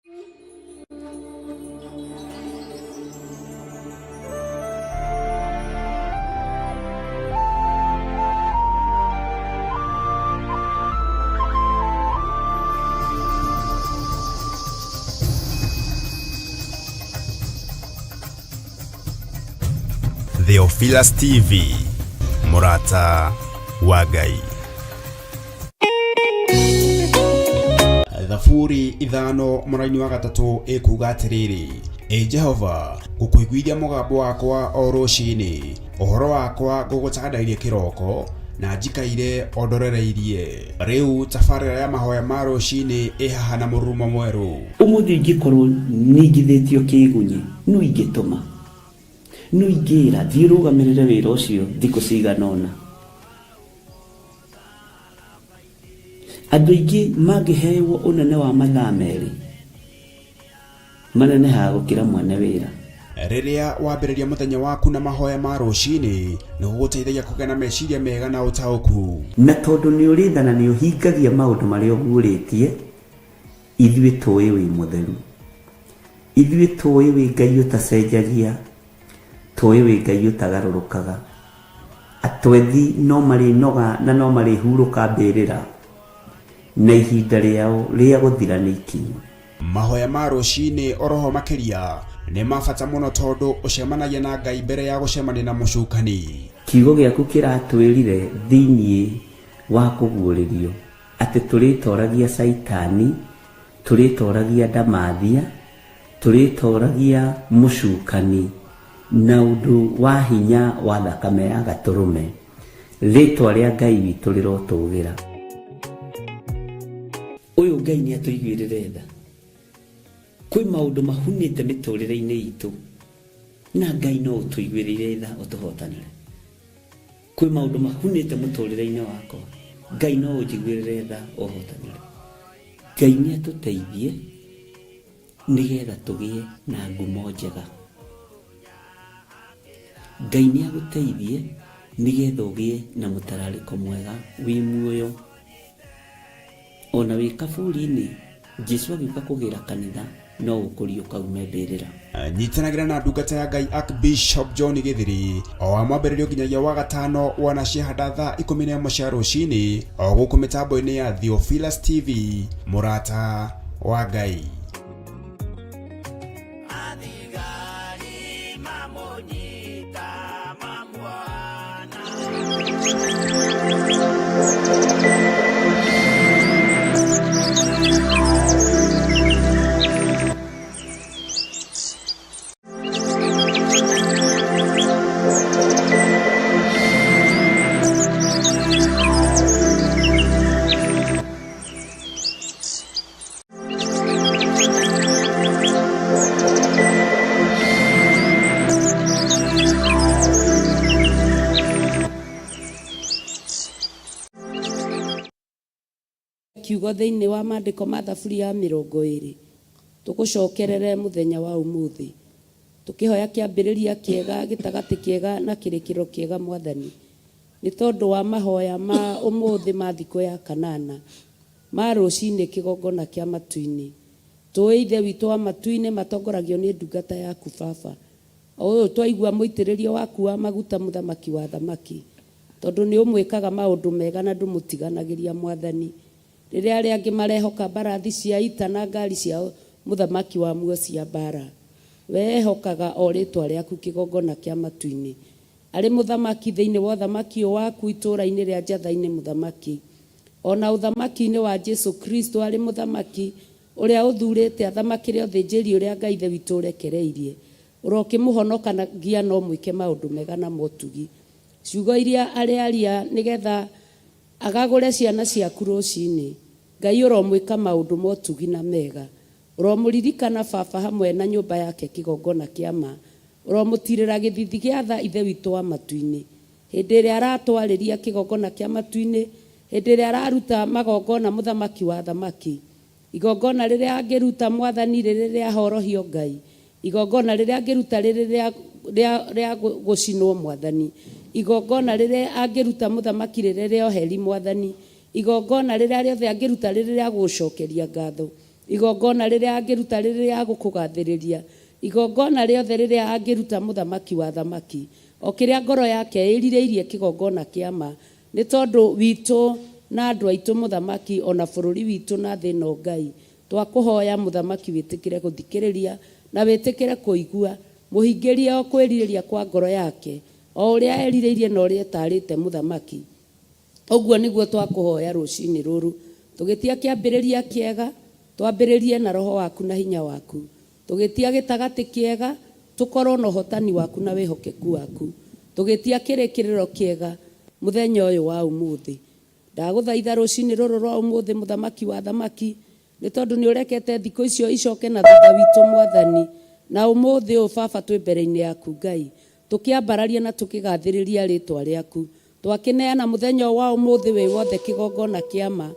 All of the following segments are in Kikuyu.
Theophilus TV, mũrata wa Ngai. Thaburi 5 mũraini wa 3 ĩkuga atĩrĩrĩ, Ĩ Jehova, ngũkũiguithia mũgambo wakwa o rũcinĩ, ũhoro wakwa ngũgũtandairie kĩroko, na njikaire o ndorereirie. Rĩu tabarĩra ya mahoya ma rũcinĩ ĩ haha na mũrurumo mwerũ. Ũmũthĩ ingĩkorwo ningithĩtio kĩgunyi, nũ ingĩtũma? Nũ ingĩra, thiĩ ũrũgamĩrĩre wĩra ũcio thikũ cigana ũna? Andũ aingĩ mangĩhewo ũnene wa mathaa 2, manenehaga gũkĩra mwene wĩra. Rĩrĩa wambĩrĩria mũthenya waku na mahoya ma rũcinĩ, nĩ gũgũteithagia kũgĩa na meciria mega na ũtaũku. Na tondũ nĩ ũrĩ tha na nĩ ũhingagia maũndũ marĩa ũguũrĩtie, ithuĩ tũĩ wĩ mũtheru. Ithuĩ tũĩ wĩ Ngai ũtacenjagia, tũĩ wĩ Ngai ũtagarũrũkaga. Atwethi no marĩnoga na no marĩhurũka mbĩrĩra, na ihinda rĩao rĩa gũthira nĩ ikinyu. Mahoya ma rũcinĩ oroho makĩria nĩ ma bata mũno tondũ ũcemanagia na Ngai mbere ya gũcemania na mũcukani. Kiugo gĩaku kĩratwĩrire thĩinĩ wa kũguũrĩrio atĩ tũrĩtoragia Caitani, tũrĩtoragia ndamathia, tũrĩtoragia mũcukani na ũndũ wa hinya wa thakame ya gatũrũme. Rĩtwa rĩa Ngai witũ rĩrotũgĩra. Ũyũ Ngai nĩ atũiguĩrĩre tha. Kwĩ maũndũ mahunĩte mĩtũrĩre-inĩ itũ na Ngai no ũtũiguĩrĩire tha ũtũhotanĩre. Kwĩ maũndũ mahunĩte mũtũrĩre-inĩ wakwa, Ngai no ũnjiguĩrĩre tha ũhotanĩre. Ngai nĩ atũteithie nĩgetha tũgĩe na ngumo njega. Ngai nĩ agũteithie nĩgetha ũgĩe na mũtararĩko mwega wĩ muoyo. Ona wĩ kaburi-inĩ, Jesu agĩũka kũgĩra kanitha no ũkũriũka ume mbĩrĩra. Nyitanagĩra na ndungata ya Ngai Archbishop John Gĩthiri o wa mwambĩrĩrio nginyagia wa gatano wona ciahanda thaa 11 cia rũcinĩ o gũkũ mĩtambo-inĩ ya Theophilus TV, mũrata wa Ngai. Kiugo thĩinĩ wa maandĩko ma Thaburi ya 20 tũgũcokerere mũthenya wa ũmũthĩ tũkĩhoya kĩambĩrĩria kĩega gĩtagatĩ kĩega na kĩrĩkĩrĩro kĩega Mwathani nĩ tondũ wa mahoya ma ũmũthĩ ma thikũ ya kanana ma rũcinĩ kĩgongona kĩa matu-inĩ tũĩ Ithe witũ wa matu-inĩ matongoragio nĩ ndungata yaku Baba o ũyũ twaigua mũitĩrĩrio waku wa maguta mũthamaki wa thamaki tondũ nĩ ũmwĩkaga maũndũ mega na ndũmũtiganagĩria Mwathani rĩrĩa arĩa angĩ marehoka mbarathi cia ita na ngari cia mũthamaki wa muo cia mbara wehokaga o rĩtwa rĩaku kĩgongona kĩa matu-inĩ arĩ mũthamaki thĩinĩ wa ũthamaki ũyũ waku itũũra-inĩ rĩa Njatha-inĩ mũthamaki ona ũthamaki-inĩ wa Jesu Kristo arĩ mũthamaki ũrĩa ũthurĩte athamakĩre ũthĩnjĩri ũrĩa Ngai Ithe witũ ũrekereirie ũrokĩmũhonokagia no mwĩke maũndũ mega na motugi ciugo iria arĩaria nĩgetha agagũre ciana ciaku rũcinĩ Ngai ũromwĩka maũndũ motugi na mega ũromũririkana Baba hamwe na nyũmba yake kĩgongona kĩa ma ũromũtirĩra gĩthithi gĩa tha Ithe witũ wa matu-inĩ hĩndĩ ĩrĩa aratwarĩria kĩgongona kĩa matu-inĩ hĩndĩ ĩrĩa araruta magongona mũthamaki wa thamaki igongona rĩrĩa angĩruta Mwathani rĩrĩ rĩa horohio Ngai igongona rĩrĩa angĩruta rĩrĩ rĩa gũcinwo Mwathani igongona rĩrĩa angĩruta mũthamaki rĩrĩ rĩa ũheri Mwathani igongona rĩrĩa rĩothe angĩruta rĩrĩ rĩa gũcokeria ngatho. Igongona rĩrĩa angĩruta rĩrĩ rĩa gũkũgathĩrĩria, igongona rĩothe rĩrĩa angĩruta mũthamaki wa thamaki, o kĩrĩa ngoro yake ĩrirĩirie kĩgongona kĩa ma, nĩ tondũ witũ na andũ aitũ mũthamaki, ona bũrũri witũ na thĩ ĩno Ngai. Twakũhoya mũthamaki wĩtĩkĩre gũthikĩrĩria na wĩtĩkĩre kũigua, mũhingĩrie o kwĩrirĩria kwa ngoro yake, o ũrĩa erirĩirie na ũrĩa etarĩte mũthamaki. Ũguo nĩguo twakũhoya rũcinĩ rũrũ, tũgĩtia kĩambĩrĩria kĩega, twambĩrĩrie na roho waku na hinya waku, tũgĩtia gĩtagatĩ kĩega, tũkorwo na ũhotani waku na wĩhokeku waku, tũgĩtia kĩrĩkĩrĩro kĩega mũthenya ũyũ wa ũmũthĩ. Ndagũthaitha rũcinĩ rũrũ rwa ũmũthĩ mũthamaki wa thamaki, nĩ tondũ nĩ ũrekete thikũ icio icoke na thutha witũ mwathani, na ũmũthĩ ũyũ baba twĩ mbere-inĩ yaku Ngai, tũkĩambararia na tũkĩgathĩrĩria rĩtwa rĩaku. Twakĩneana mũthenya ũyũ wa ũmũthĩ wĩ wothe kĩgongona kĩa ma,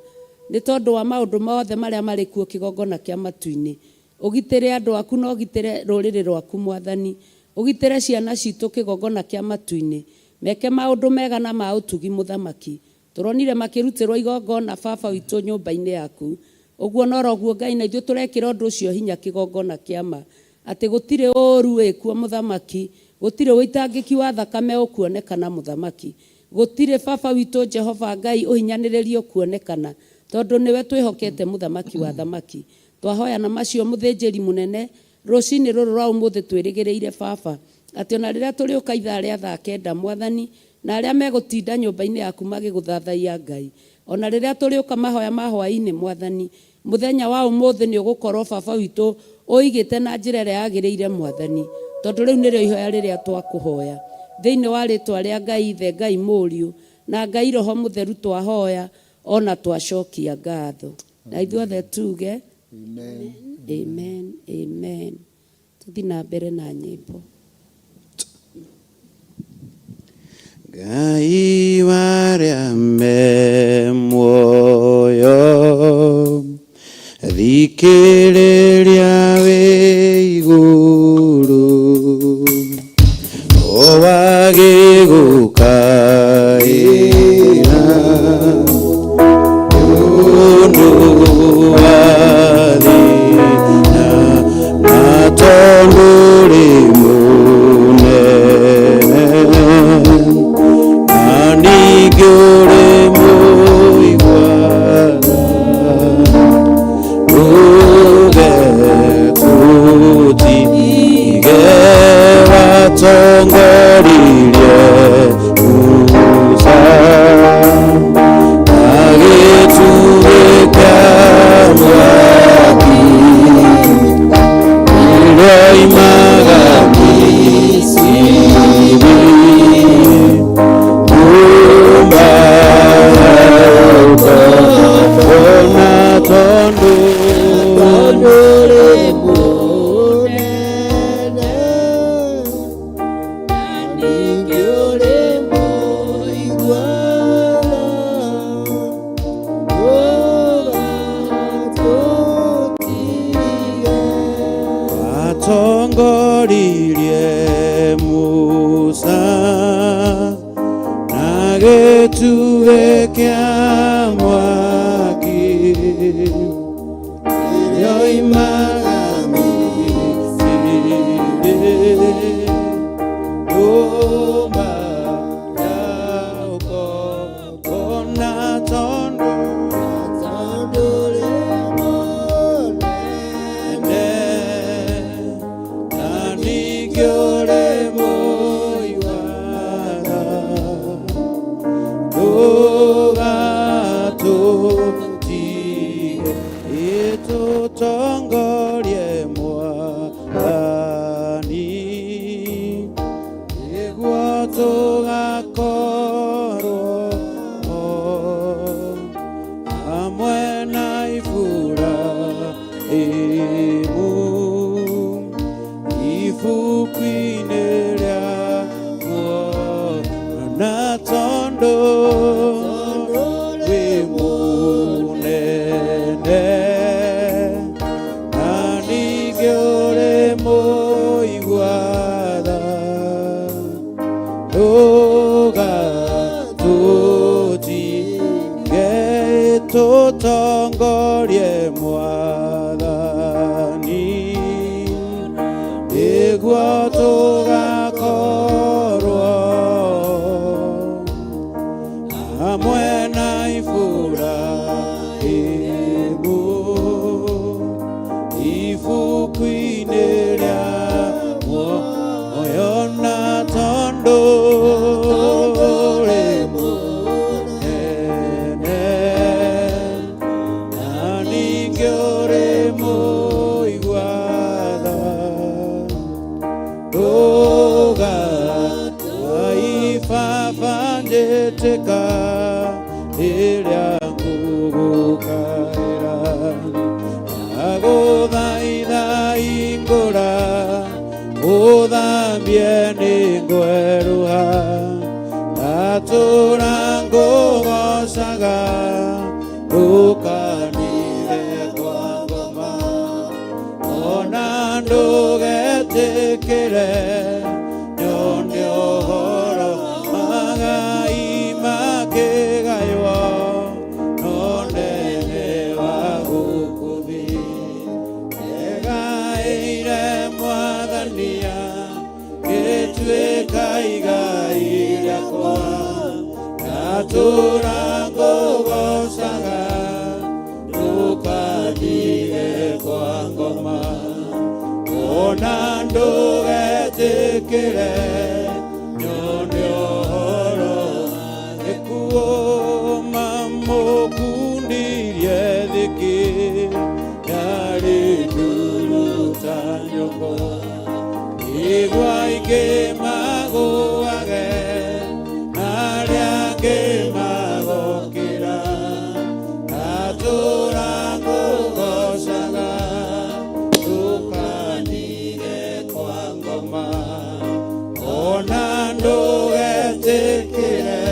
nĩ tondũ wa maũndũ mothe marĩa marĩ kuo kĩgongona kĩa matu-inĩ. Ũgitĩre andũ aku na ũgitĩre rũrĩrĩ rwaku mwathani. Ũgitĩre ciana citũ kĩgongona kĩa matu-inĩ. Meke maũndũ mega na ma ũtugi mũthamaki. Tũronire makĩrutĩrwo igongona baba witũ nyũmba-inĩ yaku. Ũguo noroguo Ngai na ithuĩ tũrekĩra ũndũ ũcio hinya kĩgongona kĩa ma. Atĩ gũtirĩ ũũru wĩkuo mũthamaki, gũtirĩ ũitangĩki wa thakame ũkuonekana mũthamaki. Gũtirĩ baba witũ Jehova Ngai ũhinyanĩrĩria ũkuonekana, tondũ nĩwe twĩhokete mũthamaki wa thamaki. Twahoya na macio mũthĩnjĩri mũnene, rũcinĩ rũrũ rwa ũmũthĩ twĩrĩgĩrĩire baba, atĩ ona rĩrĩa tũrĩũka ithaa rĩa thaa kenda mwathani, na arĩa megũtinda nyũmba-inĩ yaku magĩgũthathaiya Ngai, ona rĩrĩa tũrĩũka mahoya ma hwaĩ-inĩ mwathani, mũthenya wa ũmũthĩ nĩ ũgũkorwo baba witũ ũigĩte na njĩra ĩrĩa yagĩrĩire mwathani, tondũ rĩu nĩrĩo ihoya rĩrĩa twakũhoya. Thĩinĩ wa rĩtwa rĩa Ngai Ithe, Ngai Mũriũ, na Ngai Roho Mũtheru twahoya, ona twacokia ngatho. Na ithuothe tuge Amen. Amen, amen. Tũthiĩ na mbere na nyĩmbo. Ngai warĩa me muoyo thikĩrĩria wĩ igũrũ o wagĩgũkaĩra ũndũ wa thĩna na tondũ rĩ mũnene na ningĩ ũrĩ mũiguana nduge tũtige watongoririe Musa na gĩtugĩ kĩa mwaki ĩrĩa Misiri nyũmba ya ũkombo tondũ Tondũ ũrĩ mũnene, na ningĩ ũrĩ mũiguana, ndũgatũtige. Watongoririe Musa na gĩtugĩ kĩa mwaki yoimaga Misiri nyũmba ya ũkombo na tondũ Tondũ ũrĩ mũnene, na ningĩ ũrĩ mũiguana ndũgatũtige ĩtũtongorie mwathani nĩguo tũgakorwo ho hamwe na Iburahĩmu ibuku-inĩ rĩa muoyo na tondũ wĩ mũnene na ningĩ ũrĩ mũiguana ndũgatũtige tũtongorie mwathani. Nĩkuo tũgakorwo hamwe na Iburahĩmu ibuku-inĩ rĩa muoyo na tondũ ũrĩ mũnene na ningĩ ũrĩ mũigua tha ndũga ibaba njĩtĩka rĩrĩa ngũgũkaĩra ndagũthaitha hingũra ũthambie nĩ ngwerũha ndatũra ngũgocaga ndũkanire kwa ngoma ona ndũgetĩkĩre nyone ũhoro magai makĩgaywo no nene wa gũkũ thĩ egaĩire mwathania gĩtuĩka igai rĩakwa ndatũra ngũgocaga ndũkandige kwa ngoma ona ndũgetĩkĩre nyone ũhoro nĩkuo mamũkundirie thiki yarĩ nduru ta nyũngũ igwa ingĩ magũage arĩa angĩ magokĩra ndatũra ngũgocaga ndũkandige kwa ngoma ona ndũgetĩkĩre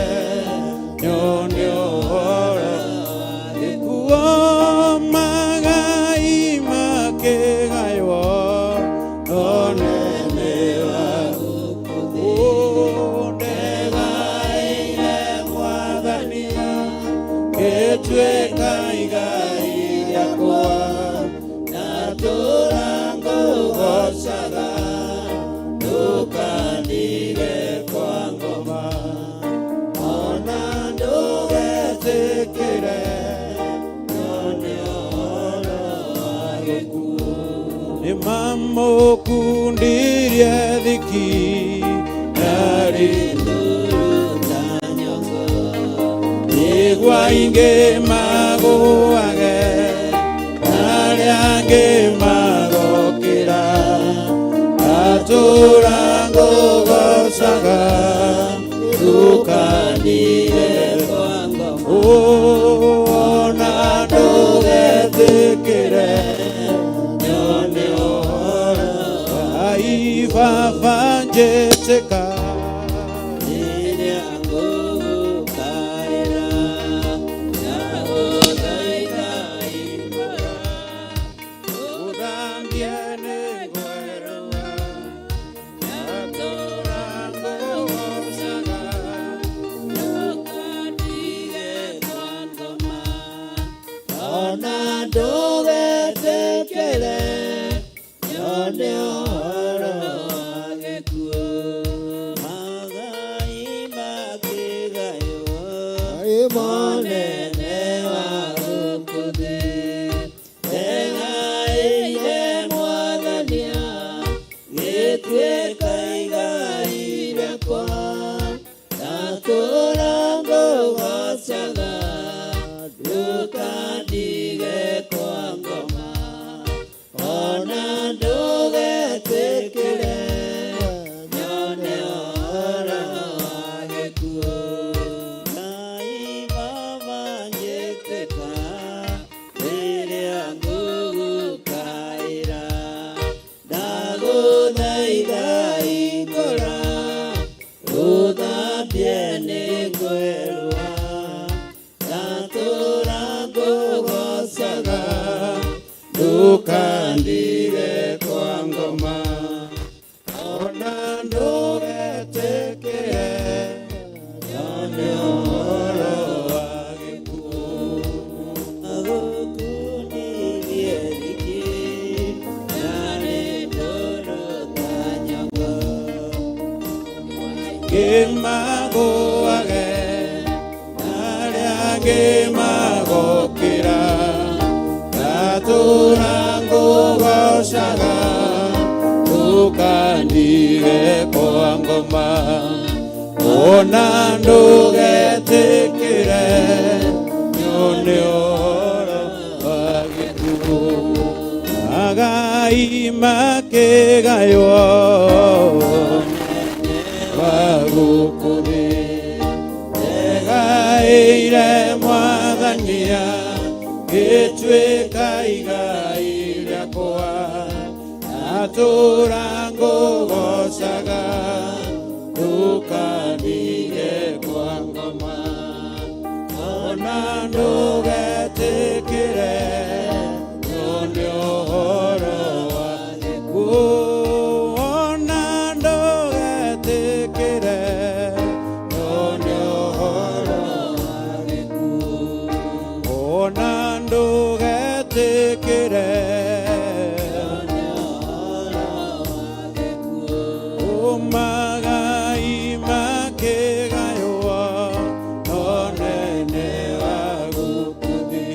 nyone ũhoro nĩkuo magai makĩgaywo no nene wa gũkũ thĩ ndegaĩire mwathani gĩtuĩka igai rĩakwa ndatũra ngũgocaga ndũkandige kwa ngoma ona ndũgetĩkĩre nyone ũhoro wa gĩkuũ nĩ mamũkundirie thiki yarĩ nduru ta nyũngũ nĩguo aingĩ magũage arĩa angĩ magokĩra ndatũra ngũgocaga ndũkandige kwa ngoma ona ndũgetĩkĩre nyone ũhoro ibaba njĩtĩka Rĩrĩa ngũgũkaĩra ndagũthaitha hingũra ũthambie nĩ ngwerũha ndatũra ngũgocaga ndũkandige kwa ngoma ona ndũgetĩkĩre nyone ũhoro wa gĩkuũ magai makĩgaywo monene wa gũkũ thĩ ndegaĩire mwathania gĩtuĩka igai rĩakwa ndatũra ngũgocaga ndũkandige kwa ngoma ona ndũgetĩkĩre nyone ũhoro wa gĩkuũ Ngai baba njĩtĩka rĩrĩa ngũgũkaĩra ndagũthaitha hingũra ũthambie nĩ ngwerũha ndatũra ngũgocaga ndũkandige kwa ngoma ona ndũgetĩkĩre nyone ũhoro wa gĩkuũ agũkundirie thiki yarĩ ndũrũ ta Ngĩmagũage arĩa angĩ magokĩra ngatũra ngũgocaga ndũkandige kwa ngoma ona ndũgetĩkĩre nyone ũhoro wa gĩkuũ agai makĩgaywo wa gũkũ thĩ egaĩire mwathania gĩtuĩka igai rĩakwa atũra ngũgocaga ndũkandige kwa ngoma ona ndũgetĩkĩre nyone ũhoro wa gĩkuũ ona ndũgetĩkĩre nyone ũhoro wa gĩkuũ ona ndũgetĩkĩre Umagai makĩgaywo no nene wa gũkũ thĩ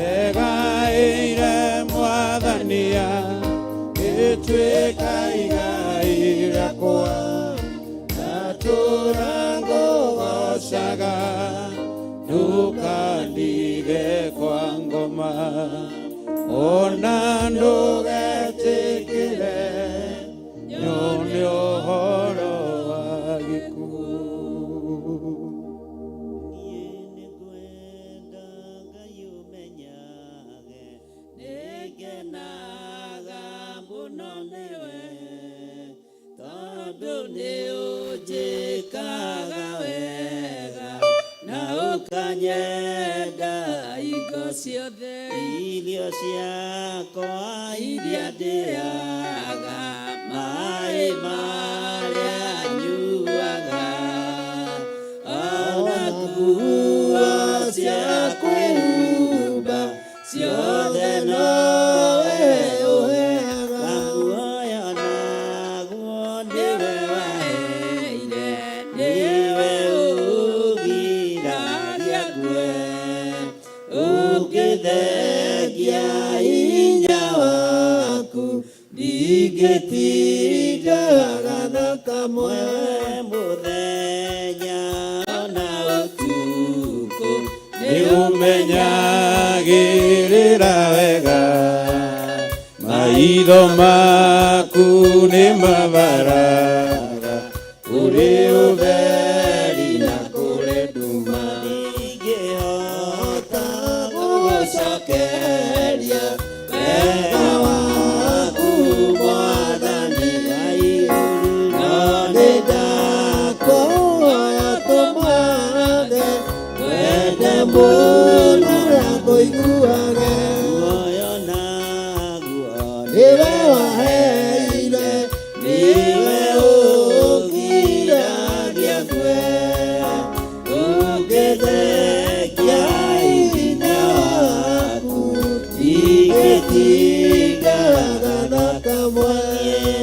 egaĩire mwathania gĩtuĩka igai rĩakwa ngatũra ngũgocaga ndũkandige kwa ngoma ona ndũgetĩkĩre nyone ũhoro wa gĩkuũ. Niĩ nĩngwenda Ngai ũmenyage nĩngenaga mũno nĩwe tondũ nĩũnjĩkaga wega na ũkanyenda hingo ciothe irio ciakwa iria ndĩaga maĩ marĩa nyuaga ona nguo cia kwĩhumba ciothe nowe ũheaga muoyo naguo nĩwe waheire nĩwe ũgiragia ngue ũngĩthengia hinya waku ndingĩtindaga na kamwe mũthenya ona ũtukũ nĩũmenyagĩrĩra wega maitho maku nĩ mabaraga kũrĩ ũtheri na kũrĩ nduma ndingĩhota gũgũcokeria wega waku mwathani wa igũrũ no nĩndakũhoya tũmwathe wende mũno na kũiguage muoyo naguo nĩwe waheire nĩwe ũngiragia ngue ũngĩthengia hinya waku ndingĩtindaga na kamwe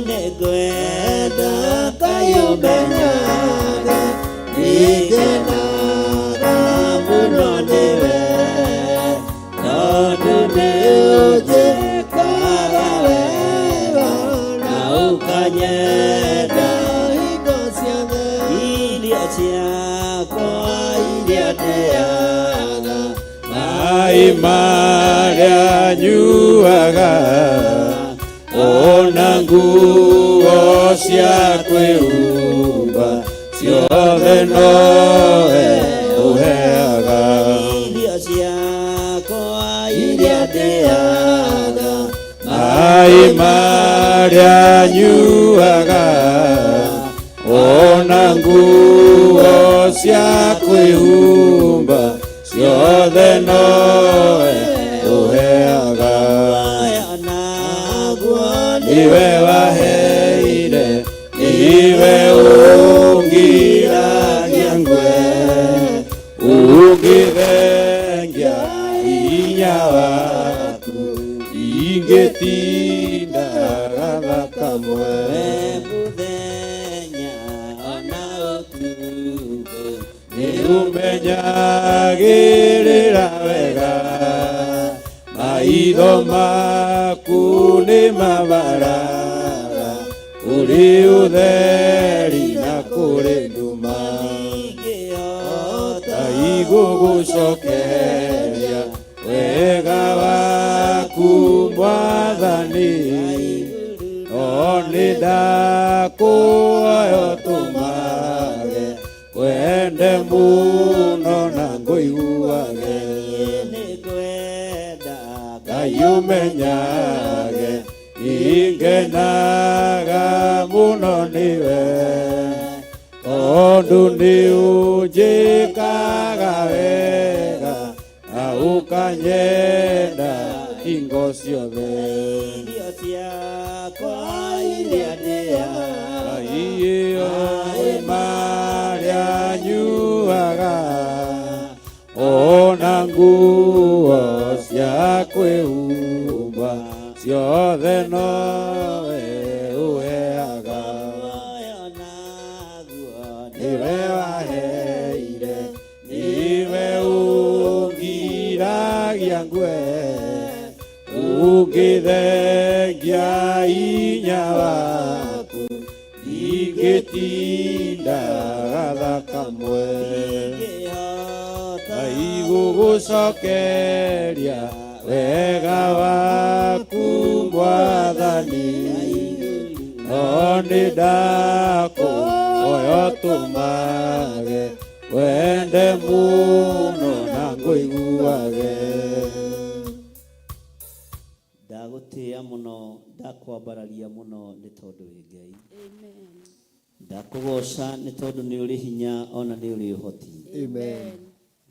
nĩngwenda Ngai ũmenyage nĩngenaga mũno nĩwe tondũ nĩũnjĩkaga wega na ũkanyenda hingo ciothe irio ciakwa iria ndĩaga maĩ marĩa nyuaga ona nguo cia kwĩhumba ciothe nowe ũheaga irio ciakwa iria ndĩaga maĩ marĩa nyuaga ona nguo cia kwĩhumba ciothe nowe ũheaga muoyo naguo niwe waheire niwe ũngiragia ngwe ũngĩthengia hinya waku ingĩtindaga na kamwe we mũthenya ona Ũmenyagĩrĩra wega maitho maku nĩ mabaraga kũrĩ ũtheri na kũrĩ nduma Ngai gũgũcokeria wega waku mwathani no nĩ ndakũhoya ũtũmage wende mũno na ngũiguage Ngai ũmenyage ingenaga mũno nĩwe tondũ nĩ ũnjĩkaga wega na ũkanyenda hingo ciothe Irio ciakwa iria ndĩaga Ngai marĩa nyuaga ona nguo cia kwĩhumba ciothe nowe ũheaga muoyo naguo nĩwe waheire nĩwe ũngiragia ngwe ũngĩthengia hinya waku ingĩtinda gatha kamwe ingĩhota Ngai gũgũcokeria wega waku mwathani no nĩ ndakũhoya ũtũmage wende mũno na ngũiguage Ndagũtĩĩa mũno, ndakwambararia mũno nĩ tondũ wĩ Ngai. Amen. Ndakũgoca nĩ tondũ nĩ ũrĩ hinya ona nĩ ũrĩ ũhoti. Amen.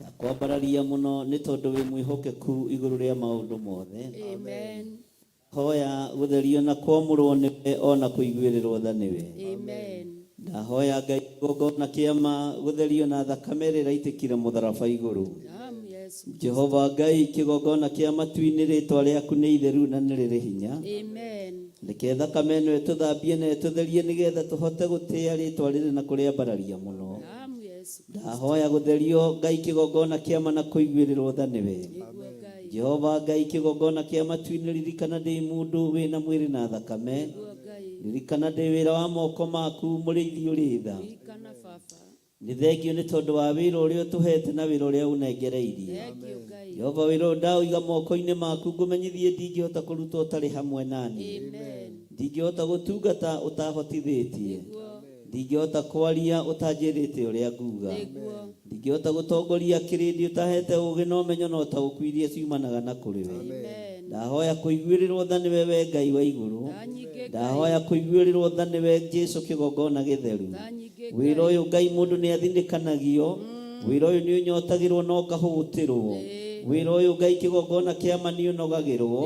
Ndakwambararia mũno nĩ tondũ wĩ mwĩhokeku igũrũ rĩa maũndũ mothe. Amen. Hoya gũtherio na kwamũrwo nĩwe ona kũiguĩrĩrwo tha nĩwe. Amen. Ndahoya Ngai igongona kĩama gũtherio na thakame ĩrĩa ĩraitĩkire mũtharaba igũrũ. Naam, Yesu. Jehova Ngai kĩgongona kĩa matu-inĩ rĩtwa rĩaku nĩ itheru na nĩ rĩrĩ hinya. Amen. Reke thakame ĩno ĩtũthambie na ĩtũtherie nĩgetha tũhote gũtĩĩa rĩtwa rĩrĩ na kũrĩambararia mũno. Naam, Yesu. Ndahoya gũtherio Ngai kĩgongona kĩama na kũiguĩrĩrwo tha nĩwe. Nĩguo Ngai. Jehova Ngai kĩgongona kĩa matu-inĩ ririkana ndĩ mũndũ wĩna mwĩrĩ na thakame. Nĩguo Ngai. Ririkana ndĩ wĩra wa moko maku mũrĩithi ũrĩ tha. Ririkana baba. Nĩ thengio nĩ tondũ wa wĩra ũrĩa ũtũhete na wĩra ũrĩa ũnengereirie. Thank you Ngai. Jehova wĩra ũyũ ndaũiga moko-inĩ maku ngũmenyithie ndingĩhota kũruta ũtarĩ hamwe nani. Amen. Ndingĩhota gũtungata ũtahotithĩtie. Nĩguo. Ndingĩhota kwaria ũtanjĩrĩte ũrĩa nguga. Nĩguo. Ndingĩhota gũtongoria kĩrĩndĩ ũtahete ũũgĩ na ũmenyo na ũtaũku iria ciumanaga na kũrĩ we. Amen. Ndahoya kũiguĩrĩrwo tha nĩwe we Ngai wa igũrũ. Tha nyingĩ Ngai. Ndahoya kũiguĩrĩrwo tha nĩwe Jesu kĩgongona gĩtheru. Tha nyingĩ Wĩra Ngai. ũyũ Ngai mũndũ nĩ athinĩkanagio. Wĩra ũyũ nĩ ũnyotagĩrwo na ũkahũtĩrwo. Wĩra ũyũ Ngai kĩgongona kĩama nĩ ũnogagĩrwo.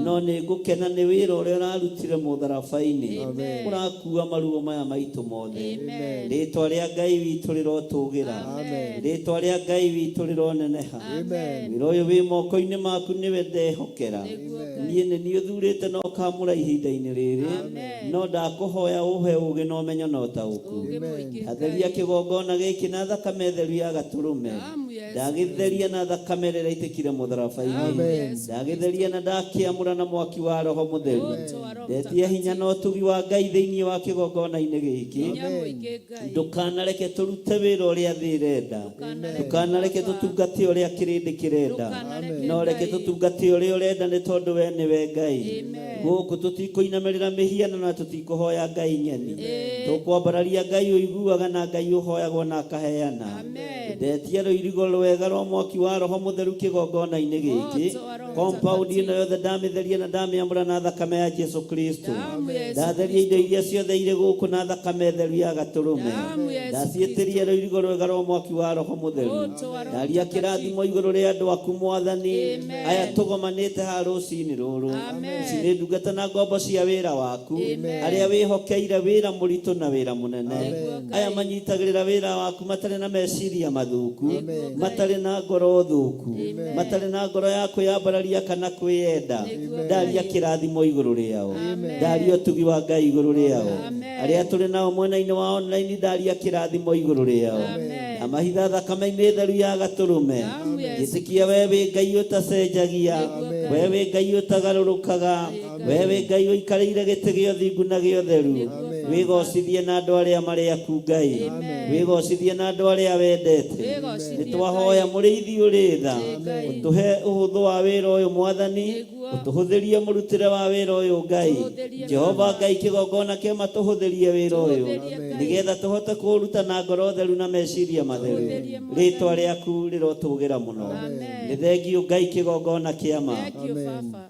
No nĩ ngũkena nĩ wĩra ũrĩa ũrarutire mũtharaba-inĩ. Ũrakua maruo maya maitũ mothe. Amen. Rĩtwa rĩa Ngai witũ rĩrotũgĩra. Amen. Rĩtwa rĩa Ngai witũ rĩroneneha. Amen. Wĩra ũyũ wĩ moko-inĩ maku nĩwe ndehokera. Nĩguo Ngai. Niĩ nĩ niĩ ũthurĩte na ũkamũra ihinda-inĩ rĩrĩ. Amen. No ndakũhoya ũhe ũũgĩ na ũmenyo na ũtaũku. Ũũgĩ mũingĩ Ndatheria Ngai. kĩgongona gĩkĩ na thakame theru ya gatũrũme. Naam, Yesu. Ndagĩtheria na thakame ĩrĩa ĩraitĩkire mũtharaba-inĩ. Naam, Yesu. Ndagĩtheria na ndakĩamũra na mwaki wa Roho Mũtheru. Moto wa Roho Ndetia hinya na ũtugi wa Ngai thĩinĩ wa kĩgongona-inĩ gĩkĩ. Hinya mũingĩ Ngai. Ndũkanareke tũrute wĩra ũrĩa thĩ ĩrenda. Ndũkanareke Ndũkanareke Baba. tũtungate ũrĩa kĩrĩndĩ kĩrenda. Ndũkanareke No reke Ngai. tũtungate ũrĩa ũrenda nĩ tondũ we nĩwe Ngai. Amen. Gũkũ tũtikũinamĩrĩra mĩhianano na tũtikũhoya Ngai ng'eni. Tũkwambararia Ngai ũiguaga na Ngai ũhoyagwo na akaheana. Amen. Ndetia rũirigo rwega rwa mwaki wa Roho Mũtheru kĩgongona-inĩ gĩkĩ. Moto wa Roho Compound ĩno Mtakatifu. yothe ndamĩtheria na ndamĩamũra na thakame ya Jesu Kristo. Damu ya Yesu Ndatheria indo Kristo. iria ciothe irĩ gũkũ na thakame theru ya gatũrũme. Damu ya Yesu Ndaciĩtĩria Kristo. rũirigo rwega rwa mwaki wa Roho Mũtheru. Moto wa Roho Ndaria Mtakatifu. kĩrathimo igũrũ rĩa andũ aku Mwathani. Amen. Aya tũgomanĩte haha rũcinĩ rũrũ. Amen. Ici nĩ ndungata na ngombo cia wĩra waku. Amen. Arĩa wĩhokeire wĩra mũritũ na wĩra mũnene. Nĩguo Ngai. Aya manyitagĩrĩra wĩra waku matarĩ na meciria mathũku. Nĩguo Ngai. Matarĩ na ngoro thũku. Amen. Matarĩ na ngoro ya kwĩyambararia kana kwĩyenda. Nĩguo Ndaria Ngai. kĩrathimo igũrũ rĩao. Amen. Ndaria ũtugi wa Ngai igũrũ rĩao. Amen. Arĩa tũrĩ nao mwena-inĩ wa online ndaria kĩrathimo igũrũ rĩao. Amen. Amahitha thakame-inĩ theru ya gatũrũme. Damu ya Yesu. Njĩtĩkia we wĩ Ngai ũtacenjagia, Nĩguo we wĩ Ngai ũtagarũrũkaga, we wĩ Ngai ũikarĩire gĩtĩ gĩa ũthingu na gĩa ũtheru. Wĩgocithie na andũ arĩa marĩ aku Ngai, wĩgocithie na andũ arĩa wendete. Wĩgocithie Nĩ twahoya mũrĩithi ũrĩ tha, Ngai. ũtũhe ũhũthũ wa wĩra ũyũ Mwathani, Nĩguo. ũtũhũthĩrie mũrutĩre wa wĩra ũyũ Ngai. Tũhũthĩrie Jehova Ngai kĩgongona kĩama tũhũthĩrie wĩra ũyũ, Tũhũthĩrie Ngai. nĩgetha tũhote kũũruta na ngoro theru na meciria matheru. Tũhũthĩrie Mwathani. Rĩtwa rĩaku rĩrotũgĩra mũno. Amen. Nĩ thengiũ Ngai kĩgongona kĩama. Thank you, Baba.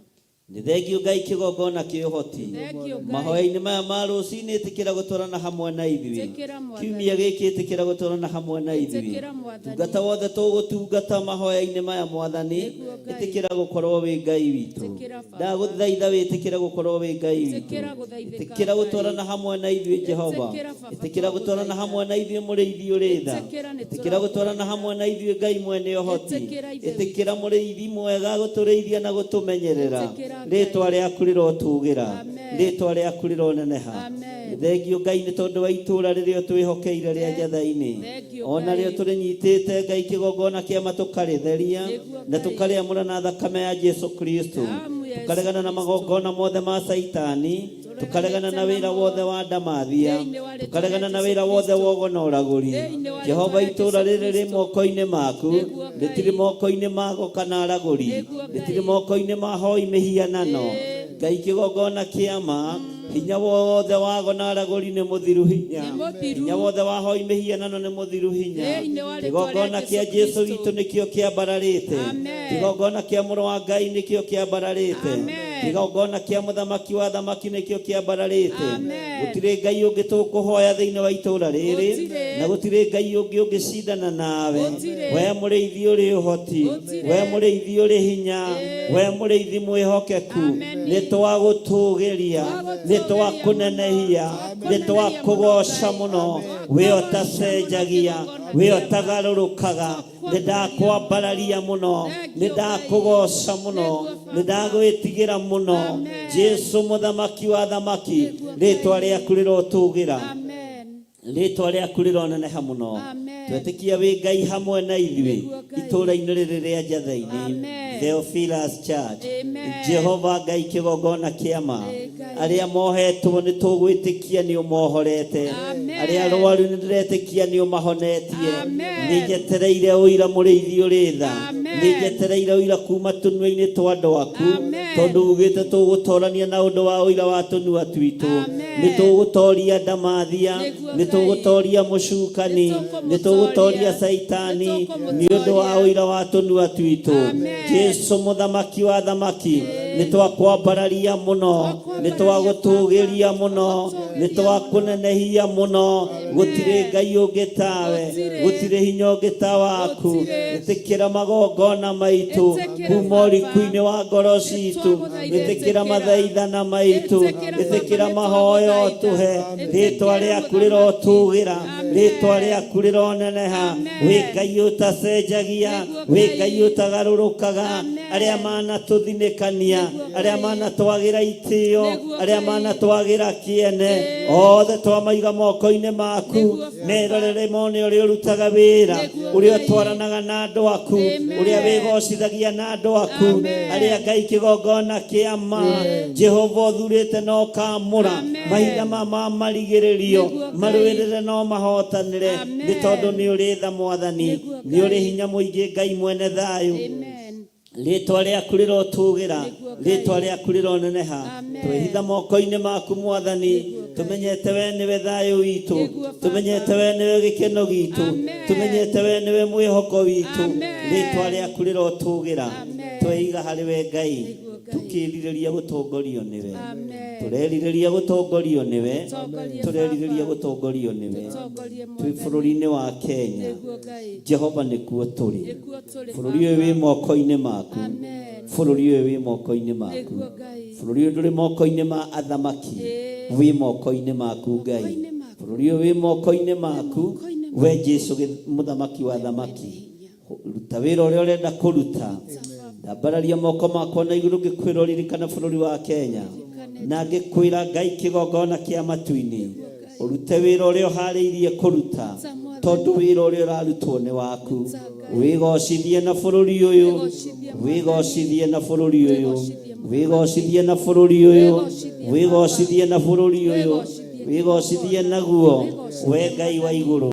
Nĩ thengiũ Ngai kĩgongona kĩa ũhoti. Thank you, Ngai. Mahoya-inĩ maya ma rũcinĩ ĩtĩkĩra gũtwarana hamwe na ithuĩ. Ĩtĩkĩra, Mwathani. Kiumia gĩkĩ ĩtĩkĩra gũtwarana hamwe na ithuĩ. Ĩtĩkĩra, Mwathani. Tungata wothe tũgũtungata mahoya-inĩ maya Mwathani, Nĩguo, Ngai. ĩtĩkĩra gũkorwo wĩ Ngai witũ. Ĩtĩkĩra, Baba. Ndagũthaitha wĩtĩkĩre gũkorwo wĩ Ngai witũ. Ĩtĩkĩra gũthaithĩka, Ĩtĩkĩra Ngai. gũtwarana hamwe na ithuĩ Jehova. Ĩtĩkĩra, Baba, Ĩtĩkĩra gũtwarana twagũthaitha. hamwe na ithuĩ mũrĩithi ũrĩ tha. Ĩtĩkĩra, nĩ Ĩtĩkĩra gũtwarana hamwe na ithuĩ Ngai mwene ũhoti. Ĩtĩkĩra, Ithe Ĩtĩkĩra mũrĩithi mwega gũtũrĩithia na gũtũmenyerera. Ĩtĩkĩra, Ngai. Rĩtwa rĩaku rĩrotũgĩra. Amen. Rĩtwa rĩaku rĩroneneha. Amen. Thengio Ngai nĩ tondũ wa itũũra rĩrĩa ũtwĩhokeire rĩa Njatha-inĩ. Thank you, Ona rĩo Ngai. tũrĩnyitĩte Ngai kĩgongona kĩama tũkarĩtheria Nĩguo, na Ngai. tũkarĩamũra na thakame ya Jesu Kristo. Damu ya Yesu Tũkaregana na Kristo. magongona mothe ma Saitani, tũkaregana na wĩra namo. wothe wa ndamathia, Thĩinĩ wa rĩĩtwa tũkaregana rĩa na Jesu wĩra wothe Kristo. wa ũgo na ũragũri. Thĩinĩ wa Jehova rĩĩtwa rĩa itũũra Jesu rĩrĩ rĩ Kristo. moko-inĩ maku, Nĩguo, Ngai. rĩtirĩ moko-inĩ mago kana aragũri, Nĩguo, Ngai. rĩtirĩ moko-inĩ ma hoi mĩhianano. Ngai kĩgongona kĩama, hinya wothe wago na aragũri nĩ mũthiru hinya. Nĩ mũthiru. Hinya wothe wa hoi mĩhianano nĩ mũthiru hinya. Thĩinĩ wa rĩĩtwa rĩa Kĩgongona kĩa Jesu Jesu Kristo. witũ nĩkĩo kĩambararĩte. Amen. Kĩgongona kĩa mũrũ wa Ngai nĩkĩo kĩambararĩte. Amen. Kĩgongona kĩa mũthamaki wa thamaki nĩkĩo kĩambararĩte. Amen. Gũtirĩ Ngai ũngĩ tũkũhoya thĩinĩ wa itũũra rĩrĩ, Gũtirĩ. na gũtirĩ Ngai ũngĩ ũngĩcindana nawe. Gũtirĩ. We mũrĩithi ũrĩ ũhoti, Gũtirĩ. we mũrĩithi ũrĩ hinya, we mũrĩithi mwĩhokeku. Amen. Nĩ twagũtũgĩria, nĩ twakũnenehia, nĩ twakũgoca mũno. We ũtacenjagia, we ũtagarũrũkaga, nĩ ndakwambararia mũno, nĩ ndakũgoca mũno, nĩ ndagwĩtigĩra mũno. Jesu mũthamaki wa thamaki, rĩtwa rĩaku rĩrotũgĩra. Amen. Rĩtwa rĩaku rĩroneneha mũno. Amen. Twetĩkia wĩ Ngai hamwe na ithuĩ Nĩguo, Ngai. itũũra-inĩ rĩrĩ rĩa Njatha-inĩ, Amen. Theophilus Church. Amen. Jehova Ngai kĩgongona kĩama, Ĩ, Ngai. arĩa mohetwo nĩ tũgwĩtĩkia nĩ ũmohorete, Amen. arĩa arwaru nĩ ndĩretĩkia nĩ ũmahonetie. Amen. Nĩ njetereire ũira mũrĩithi ũrĩ tha, Amen. nĩ njetereire ũira kuma tũnua-inĩ twa andũ aku, Amen. tondũ ugĩte tũgũtorania na ũndũ wa ũira wa tũnua twitũ. Amen. Nĩ tũgũtoria ndamathia, Nĩguo, nĩ Ngai. tũgũtoria mũcukani, Nĩ nĩ tũgũtoria tũkũmũtoria. Saitani, Nĩ tũkũmũtoria. nĩ ũndũ wa ũira wa tũnua twitũ. Amen. Jesu mũthamaki wa thamaki, nĩ twakwambararia mũno, nĩ twagũtũgĩria mũno, nĩ twakũnenehia mũno. Gũtirĩ Ngai ũngĩ tawe, Gũtirĩ. gũtirĩ hinya ũngĩ ta waku. Gũtirĩ. Ĩtĩkĩra magongona maitũ Ĩtĩkĩra, kuma Baba. ũriku-inĩ wa ngoro citũ. Nĩtwagũthaitha, Ĩtĩkĩra ĩtĩkĩra. mathaithana maitũ, Ĩtĩkĩra, ĩtĩkĩra Baba, mahoyo nĩtwagũthaitha. ũtũhe. Ĩtĩkĩra, Rĩtwa rĩaku Mũthamaki. rĩrotũgĩra, Amen. rĩtwa rĩaku rĩroneneha. Amen. Wĩ Ngai ũtacenjagia, Nĩguo, wĩ Ngai. Ngai ũtagarũrũkaga. Amen. Arĩa manatũthinĩkania, Nĩguo, arĩa Ngai. manatwagĩra itĩo, Nĩguo, arĩa Ngai. manatwagĩra kĩene, Ĩĩ. othe twamaiga moko-inĩ maku. Nĩguo, Baba. Merorere mone ũrĩa ũrutaga wĩra, Nĩguo, ũrĩa Ngai. ũtwaranaga na andũ aku, Amen. ũrĩa wĩgocithagia na andũ aku, Amen. arĩa Ngai kĩgongona kĩama Jehova ũthurĩte na ũkamũra. Amen. Mahinda ma marigĩrĩrio Nĩguo, Ngai. marũĩrĩre no mahotanĩre, Amen. nĩ tondũ nĩ ũrĩ tha Mwathani, Nĩguo, nĩ ũrĩ Ngai. hinya mũingĩ Ngai mwene thayũ. Amen. Rĩtwa rĩaku rĩrotũgĩra, Nĩguo, Ngai. rĩtwa rĩaku rĩroneneha. Amen. Twĩhitha moko-inĩ maku Mwathani, Nĩguo, Ngai. tũmenyete we nĩwe thayũ witũ, Nĩguo, Baba. tũmenyete we nĩwe gĩkeno gitũ, Amen. tũmenyete we nĩwe mwĩhoko witũ. Amen. Rĩtwa rĩaku rĩrotũgĩra. Amen. Tweiga harĩ we Ngai, Nĩguo, Ngai. tũkĩrirĩria gũtongorio nĩwe. Amen. Tũrerirĩria gũtongorio nĩwe, Tũtongorie, tũrerirĩria Baba. gũtongorio nĩwe. Tũtongorie, Twĩ Mwathani. bũrũri-inĩ wa Kenya, Nĩguo, Ngai. Jehova nĩkuo tũrĩ. Nĩkuo tũrĩ, Bũrũri ũyũ wĩ Baba. moko-inĩ maku. Amen. Bũrũri ũyũ wĩ moko-inĩ maku. Nĩguo, Ngai. Bũrũri ũyũ ndũrĩ moko-inĩ ma athamaki, Ĩĩ. wĩ moko-inĩ maku Ngai. Moko-inĩ maku. Bũrũri ũyũ wĩ moko-inĩ maku, moko-inĩ we Jesu mũthamaki wa thamaki. Ruta wĩra ũrĩa ũrenda kũruta. Ndambararia moko makwa na igũrũ ngĩkwĩra ũririkane bũrũri wa Kenya, na ngĩkwĩra Ngai kĩgongona kĩa matu-inĩ, ũrute wĩra ũrĩa ũharĩirie kũruta. Tondũ wĩra ũrĩa ũrarutwo nĩ waku. Wĩgocithie na bũrũri ũyũ, wĩgocithie na bũrũri ũyũ, wĩgocithie na bũrũri ũyũ, wĩgocithie na bũrũri ũyũ, wĩgocithie naguo, we Ngai wa igũrũ,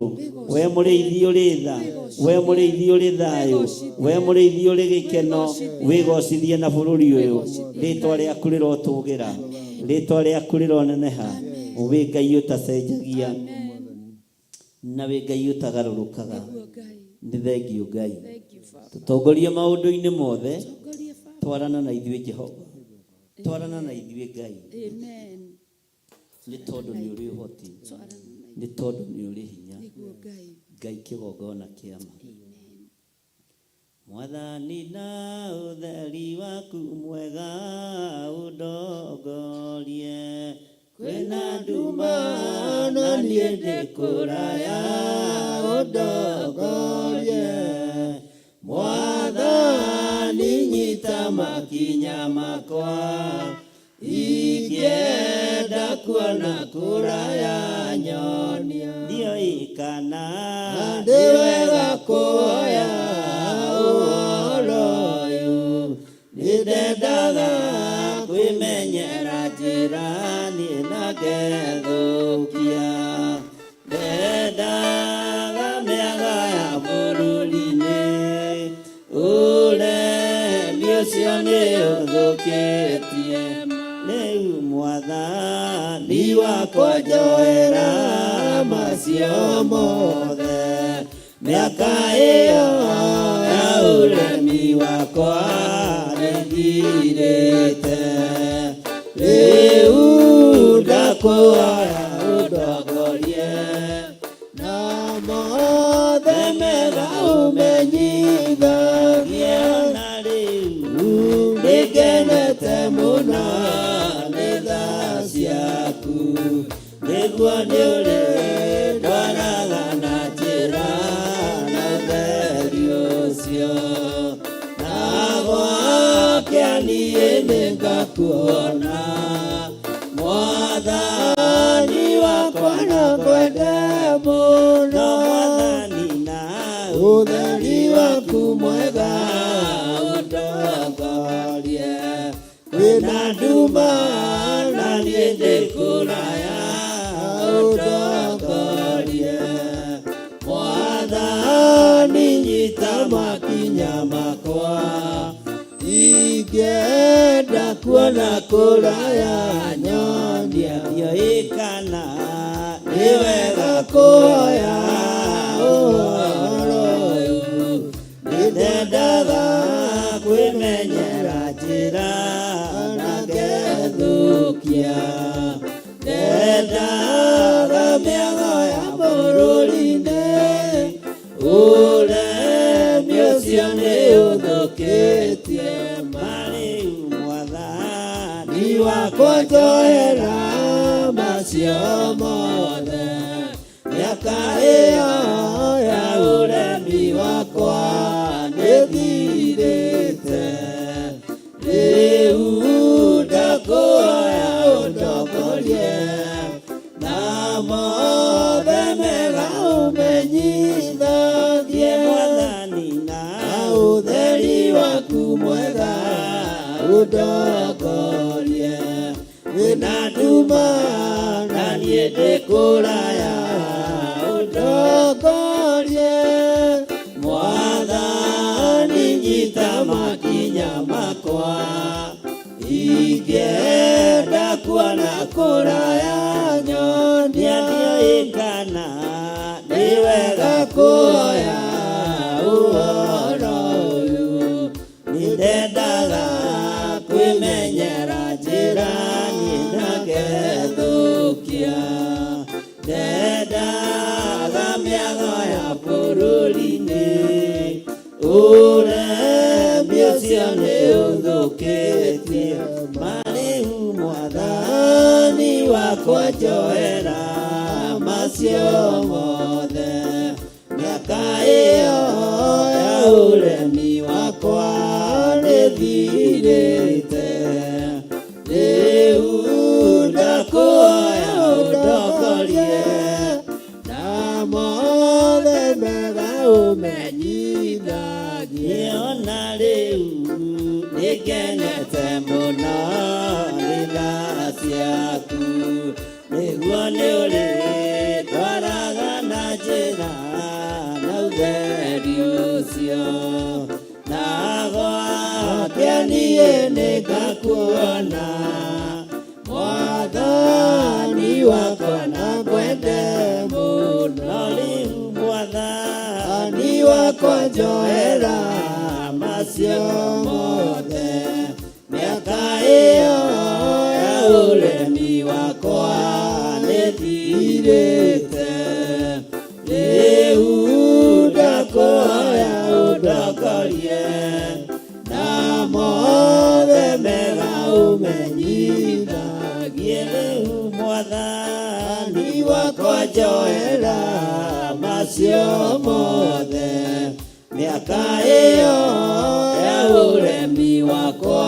we mũrĩithi ũrĩ tha, we mũrĩithi ũrĩ thayũ, we mũrĩithi ũrĩ gĩkeno, wĩgocithie na bũrũri ũyũ. Rĩtwa rĩaku rĩrotũgĩra, rĩtwa rĩaku rĩroneneha, wĩ Ngai ũtacenjagia na wĩ Ngai ũtagarũrũkaga. Nĩ thengiũ Ngai, tũtongorie maũndũ-inĩ mothe, twarana na ithuĩ Jehova, twarana na ithuĩ Ngai, nĩ tondũ nĩ ũrĩ ũhoti, nĩ tondũ nĩ ũrĩ hinya, Ngai kĩgongona kĩama. Mwathani na ũtheri waku mwega ũndongorie, kwĩna nduma na niĩ ndĩ kũraya ũndongorie. Mwathani nyita makinya makwa, ingĩenda kuona kũraya nyonia. Ndiũĩ kana nĩ wega kuoya ũhoro ũyũ, nĩndendaga kwĩmenyera njĩra niĩ na ngethũkia. Ndendaga mĩaga ya bũrũri-inĩ, ũremi ũcio nĩ ũthũkĩtie. Rĩu Mwathani wakwa njoera macio mothe, mĩaka ĩyo ya ũremi wakwa nĩthirĩte. Rĩu ndakũhoya ũndongorie, na mothe mega ũmenyithagie. Na rĩu nĩngenete mũno nĩ tha ciaku, nĩguo nĩ ũrĩndwaraga na njĩra na ũtheri ũcio, na gwakĩa niĩ nĩngakuona. Mwathani wakwa no ngwende mũno, Mwathani na ũtheri waku mwega ũndongorie. Kwĩna nduma na niĩ ndĩ kũraya ũndongorie. Mwathani nyita makinya makwa, ingĩenda kuona kũraya nyonia. Ndiũĩ kana nĩ wega kuoya ũhoro ũyũ, nĩndendaga kwĩmenyera njĩra na ngethũkia. Ndendaga mĩago ya bũrũri-inĩ, ũremi ũcio nĩ ũthũkĩtie. Marĩu Mwathani wakwa njoera macio mothe, mĩaka ĩyo ya ũremi wakwa nĩthirĩte. Rĩu ndakũhoya ũndongorie, na mothe mega ũmenyithagie. Mwathani na ũtheri waku mwega ũndongorie. Kwĩna nduma na niĩ ndĩ kũraya ũndongorie. Mwathani nyita makinya makwa, ingĩenda kuona kũraya nyonia. Ndiũĩ kana nĩ wega kuoya ũhoro ũyũ, nĩndendaga kwĩmenyera njĩra niĩ na ngethũkia. Ndendaga mĩago ya bũrũri-inĩ, ũremi ũcio nĩ ũthũkĩtie. Marĩu Mwathani wakwa njoera macio mothe, mĩaka ĩyo ya ũremi wakwa nĩthirĩte. Rĩu ndakũhoya ũndongorie, na mothe ciaku nĩguo nĩ ũrĩndwaraga na njĩra na ũtheri ũcio na gwakĩa niĩ nĩngakuona mwathani wakwa na ngwende mũno rĩu mwathani wakwa njoera macio mothe mĩaka ĩyo ya ũremi wakwa nĩthirĩte rĩu ndakũhoya ũndokorie na mothe mega ũmenyithagie rĩu mwathani wakwa njoera macio mothe mĩaka ĩyo ya ũremi wakwa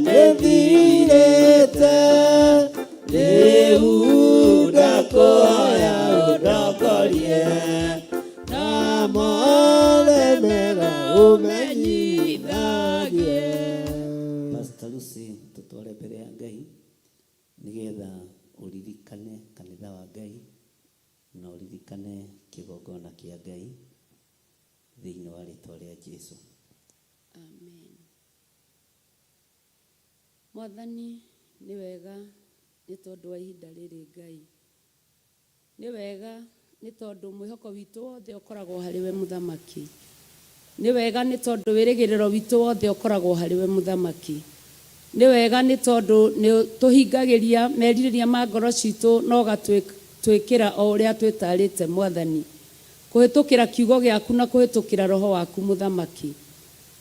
nĩthirĩte rĩu ndakũhoya ũndokorie na mothe mega ũmenyithagie. Pastor Lucy, tũtware mbere ya Ngai nĩgetha ũririkane kanitha wa Ngai na ũririkane kĩgongona kĩa Ngai thĩinĩ wa rĩtwa rĩa Jesu. Amen. Mwathani nĩ wega nĩ tondũ wa ihinda rĩrĩ Ngai. Nĩ wega nĩ tondũ mwĩhoko witũ wothe ũkoragwo harĩ we mũthamaki. Nĩ wega nĩ tondũ wĩrĩgĩrĩro witũ wothe ũkoragwo harĩ we mũthamaki. Nĩ wega nĩ tondũ nĩ tũhingagĩria merirĩria ma ngoro citũ na ũgatwĩkĩra o ũrĩa twĩtarĩte mwathani. Kũhĩtũkĩra kiugo gĩaku na kũhĩtũkĩra roho waku mũthamaki.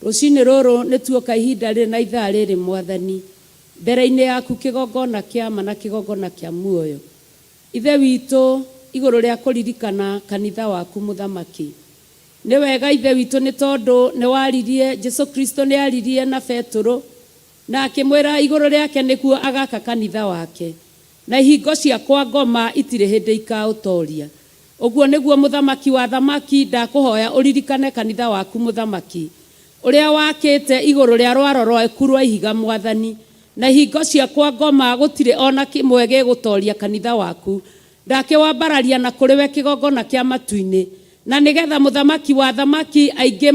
Rũcinĩ rũrũ nĩ tuoka ihinda rĩrĩ na ithaa rĩrĩ mwathani. Mbere-inĩ yaku kĩgongona kĩa ma na kĩgongona kĩa muoyo. Ithe witũ igũrũ rĩa kũririkana kanitha waku mũthamaki. Nĩ wega Ithe witũ nĩ tondũ nĩ waririe, Jesu Kristo nĩ aririe na Betũrũ na akĩmwĩra igũrũ rĩake nĩguo agaka kanitha wake na ihingo cia kwa ngoma itirĩ hĩndĩ ikaũtoria. Ũguo nĩguo mũthamaki wa athamaki ndakũhoya ũririkane kanitha waku mũthamaki ũrĩa wakĩte igũrũ rĩa rwaro rwaku rwa ihiga mwathani na ihingo cia kwa ngoma gũtirĩ ona kĩmwe gĩgũtoria kanitha waku. Ndakĩwambararia na kũrĩ we kĩgongona kĩa matu-inĩ na nĩgetha mũthamaki wa athamaki aingĩ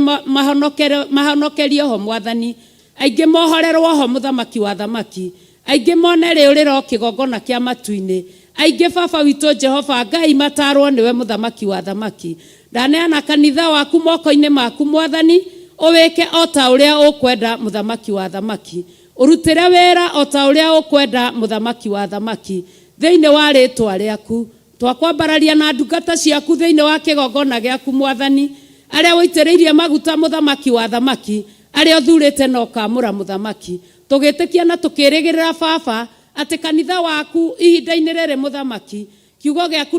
mahonokerio ho mwathani aingĩ mohorerwo ho mũthamaki wa athamaki aingĩ mone rĩũrĩro kĩgongona kĩa matu-inĩ aingĩ baba witũ Jehova Ngai matarwo nĩwe mũthamaki wa athamaki. Ndaneana kanitha waku moko-inĩ maku mwathani ũwĩke o ta ũrĩa ũkwenda mũthamaki wa athamaki ũrutĩre wĩra o ta ũrĩa ũkwenda mũthamaki wa athamaki thĩinĩ wa rĩtwa rĩaku. Twakwambararia na ndungata ciaku thĩinĩ wa kĩgongona gĩaku mwathani arĩa ũitĩrĩirie maguta mũthamaki wa athamaki arĩa ũthurĩte na ũkamũra mũthamaki. Tũgĩtĩkia na tũkĩrĩgĩrĩra baba atĩ kanitha waku ihinda-inĩ rĩrĩ mũthamaki kiugo gĩaku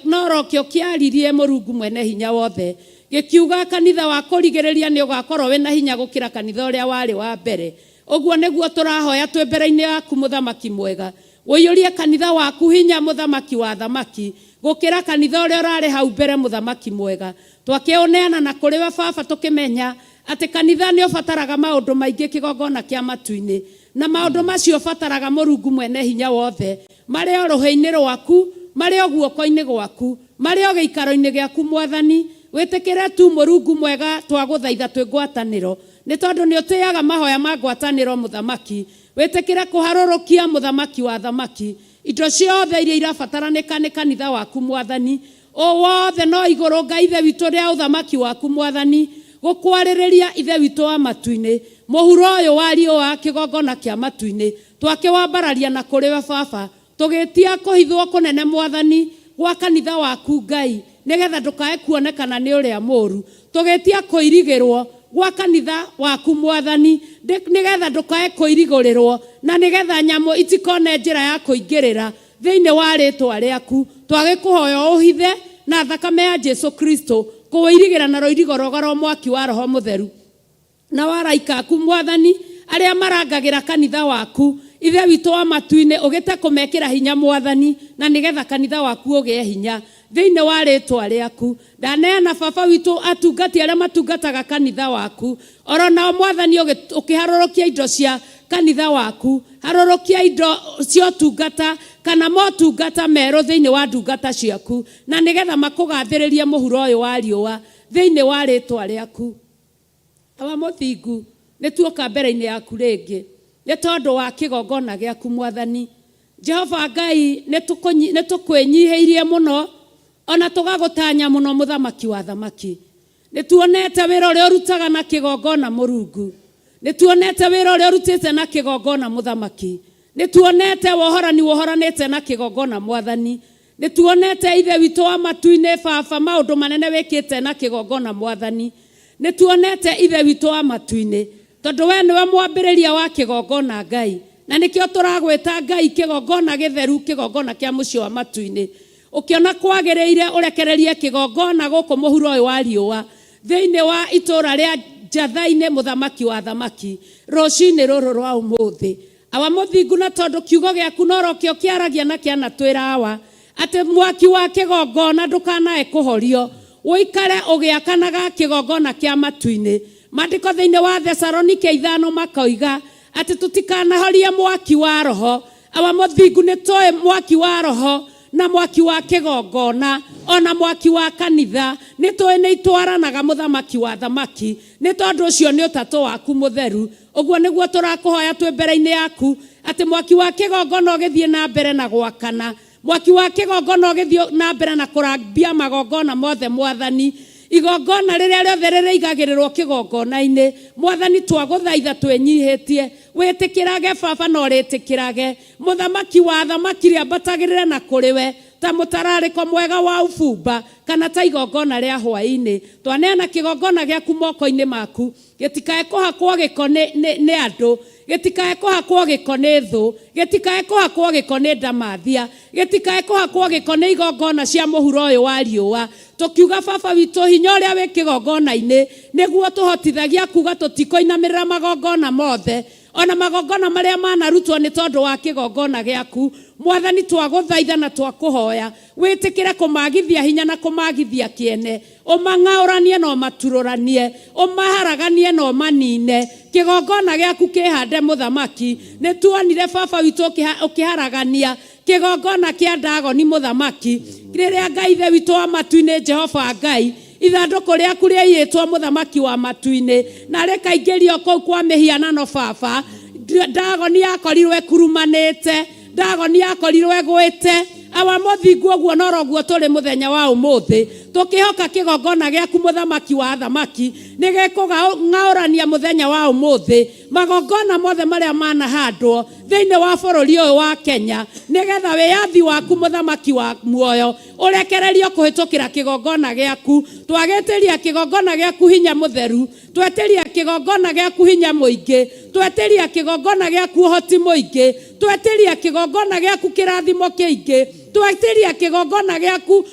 norokĩo kĩaririe Mũrungu mwene hinya wothe gĩkiuga kanitha wa kũrigĩrĩria nĩ ũgakorwo wĩna hinya gũkĩra kanitha ũrĩa warĩ wa mbere. Ũguo nĩguo tũrahoya twĩ mbere-inĩ yaku mũthamaki mwega ũiyũrie kanitha waku hinya mũthamaki wa athamaki gũkĩra kanitha ũrĩa ũrarĩ hau mbere mũthamaki mwega. Twakĩũneana na kũrĩ we baba tũkĩmenya atĩ kanitha nĩ ũbataraga maũndũ maingĩ kĩgongona kĩa matu-inĩ na maũndũ macio ũbataraga Mũrungu mwene hinya wothe marĩ o rũhĩ-inĩ rwaku marĩ o guoko-inĩ gwaku marĩ o gĩikaro-inĩ gĩaku mwathani. Wĩtĩkĩre tu Mũrungu mwega twagũthaitha twĩ ngwatanĩro nĩ tondũ nĩ ũtĩaga mahoya ma ngwatanĩro mũthamaki. Wĩtĩkĩre kũharũrũkia mũthamaki wa athamaki indo ciothe iria irabataranĩka nĩ kanitha waku mwathani. O wothe no igũrũ Ngai Ithe witũ rĩa ũthamaki waku mwathani gũkwarĩrĩria Ithe witũ wa matu-inĩ mũhuro ũyũ wa riũa kĩgongona kĩa matu-inĩ twakĩwambararia na kũrĩ we baba tũgĩtia kũhithwo kũnene mwathani gwa kanitha waku Ngai nĩgetha ndũkae kuonekana nĩ ũrĩa mũũru. Tũgĩtia kũirigĩrwo gwa kanitha waku mwathani nĩgetha ndũkae kũirigũrĩrwo na nĩgetha nyamũ itikone njĩra ya kũingĩrĩra thĩinĩ wa rĩtwa rĩaku. Twagĩkũhoya ũhithe na thakame ya Jesu Kristo kũwĩirigĩra na rũirigo rwega rwa mwaki wa Roho Mũtheru na wa araika aku mwathani arĩa marangagĩra kanitha waku Ithe witũ wa matu-inĩ ũgĩte kũmekĩra hinya mwathani na nĩgetha kanitha waku ũgĩe hinya thĩinĩ wa rĩtwa rĩaku. Ndaneana baba witũ atungati arĩa matungataga kanitha waku oro nao mwathani ũkĩharũrũkia indo cia kanitha. kanitha waku, harũrũkia indo cia ũtungata kana motungata merũ thĩinĩ wa ndungata ciaku, na nĩgetha makũgathĩrĩrie mũhuro ũyũ wa riũa thĩinĩ wa rĩtwa rĩaku. Awa mũthingu, nĩ tuoka mbere-inĩ yaku rĩngĩ nĩ tondũ wa kĩgongona gĩaku Mwathani. Jehova Ngai, nĩ tũkwĩnyihĩirie mũno ona tũgagũtanya mũno mũthamaki wa thamaki. Nĩ tuonete wĩra ũrĩa ũrutaga na kĩgongona Mũrungu. Nĩ tuonete wĩra ũrĩa ũrutĩte na kĩgongona mũthamaki. Nĩ tuonete wohorani wohoranĩte na kĩgongona Mwathani. Nĩ tuonete Ithe witũ wa matu-inĩ Baba maũndũ manene wĩkĩte na kĩgongona Mwathani. Nĩ tuonete Ithe witũ wa matu-inĩ, tondũ we nĩwe mwambĩrĩria wa kĩgongona Ngai, na nĩkĩo tũragwĩta Ngai kĩgongona gĩtheru, kĩgongona kĩa mũciĩ wa matu-inĩ. Ũkĩona kwagĩrĩire ũrekererie kĩgongona gũkũ mũhuro ũyũ wa riũa thĩinĩ wa itũũra rĩa Njatha-inĩ, mũthamaki wa thamaki, rũcinĩ rũrũ rwa ũmũthĩ. Awa mũthingu, na tondũ kiugo gĩaku norokĩo kĩaragia na kĩanatwĩra Awa, atĩ mwaki wa kĩgongona ndũkanae kũhorio, ũikare ũgĩakanaga kĩgongona kĩa matu-inĩ. Maandĩko thĩinĩ wa Thesalonike ithano makoiga atĩ tũtikanahorie mwaki wa roho. Awa mũthingu, nĩ tũĩ mwaki wa roho na mwaki wa kĩgongona ona mwaki wa kanitha nĩ tũĩ nĩ itwaranaga, mũthamaki wa thamaki. Nĩ tondũ ũcio nĩ ũtatũ waku mũtheru. Ũguo nĩguo tũrakũhoya twĩ mbere-inĩ yaku, atĩ mwaki wa kĩgongona ũgĩthiĩ na mbere na gwakana, mwaki wa kĩgongona ũgĩthiĩ na mbere na kũrambia magongona mothe Mwathani. Igongona rĩrĩa rĩothe rĩrĩigagĩrĩrwo kĩgongona-inĩ Mwathani, twagũthaitha twĩnyihĩtie, wĩtĩkĩrage Baba na ũrĩtĩkĩrage mũthamaki wa thamaki rĩambatagĩrĩre na kũrĩ we ta mũtararĩko mwega wa ũbumba kana ta igongona rĩa hwaĩ-inĩ. Twaneana kĩgongona gĩaku moko-inĩ maku, gĩtikae kũhakwo gĩko nĩ andũ, gĩtikae kũhakwo gĩko nĩ thũ, gĩtikae kũhakwo gĩko nĩ ndamathia, gĩtikae kũhakwo gĩko nĩ igongona cia mũhuro ũyũ wa riũa. Tũkiuga Baba witũ, hinya ũrĩa wĩ kĩgongona-inĩ nĩguo tũhotithagia kuga tũtikũinamĩrĩra magongona mothe, ona magongona marĩa manarutwo nĩ tondũ wa kĩgongona gĩaku Mwathani. Twagũthaitha na twakũhoya wĩtĩkĩre kũmagithia hinya na kũmagithia kĩene, ũmang'aũranie na ũmaturũranie, ũmaharaganie na ũmanine. Kĩgongona gĩaku kĩhande mũthamaki. Nĩ tuonire Baba witũ ũkĩharagania kĩgongona kĩa Dagoni mũthamaki, rĩrĩa Ngai Ithe witũ wa matu-inĩ Jehova Ngai, ithandũkũ rĩaku rĩaiyĩtwo mũthamaki wa matu-inĩ na rĩkaingĩrio kũu kwa mĩhianano Baba. Dagoni yakorirwo ĩkurumanĩte, Dagoni yakorirwo ĩgwĩte. Awa mũthingu, ũguo noroguo tũrĩ mũthenya wa ũmũthĩ, tũkĩhoka kĩgongona gĩaku mũthamaki wa athamaki nĩ gĩkũng'aũrania mũthenya wa ũmũthĩ magongona mothe marĩa manahandwo thĩinĩ wa bũrũri ũyũ wa Kenya, nĩgetha wĩyathi waku mũthamaki wa muoyo ũrekererio kũhĩtũkĩra kĩgongona gĩaku. Twagĩtĩria kĩgongona gĩaku hinya mũtheru, twetĩria kĩgongona gĩaku hinya mũingĩ, twetĩria kĩgongona gĩaku ũhoti mũingĩ, twetĩria kĩgongona gĩaku kĩrathimo kĩingĩ, twetĩria kĩgongona gĩaku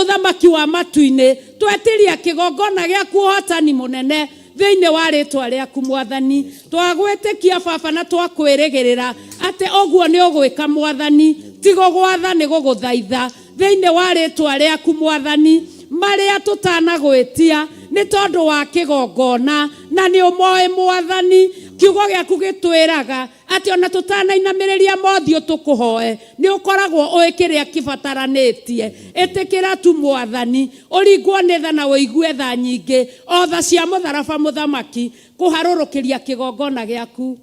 ũthamaki wa matu-inĩ, twetĩria kĩgongona gĩaku ũhotani mũnene thĩinĩ wa rĩtwa rĩaku Mwathani. Twagwĩtĩkia Baba na twakwĩrĩgĩrĩra atĩ ũguo nĩ ũgwĩka Mwathani, ti gũgwatha nĩ gũgũthaitha thĩinĩ wa rĩtwa rĩaku Mwathani. Marĩa tũtanagwĩtia nĩ tondũ wa kĩgongona na nĩ ũmoĩ Mwathani. Kiugo gĩaku gĩtwĩraga atĩ ona tũtanainamĩrĩria mothiũ tũkũhoe nĩ ũkoragwo ũĩ kĩrĩa kĩbataranĩtie. Ĩtĩkĩra tu Mwathani, ũringwo nĩ tha na ũigue tha nyingĩ, o tha cia mũtharaba mũthamaki, kũharũrũkĩria kĩgongona gĩaku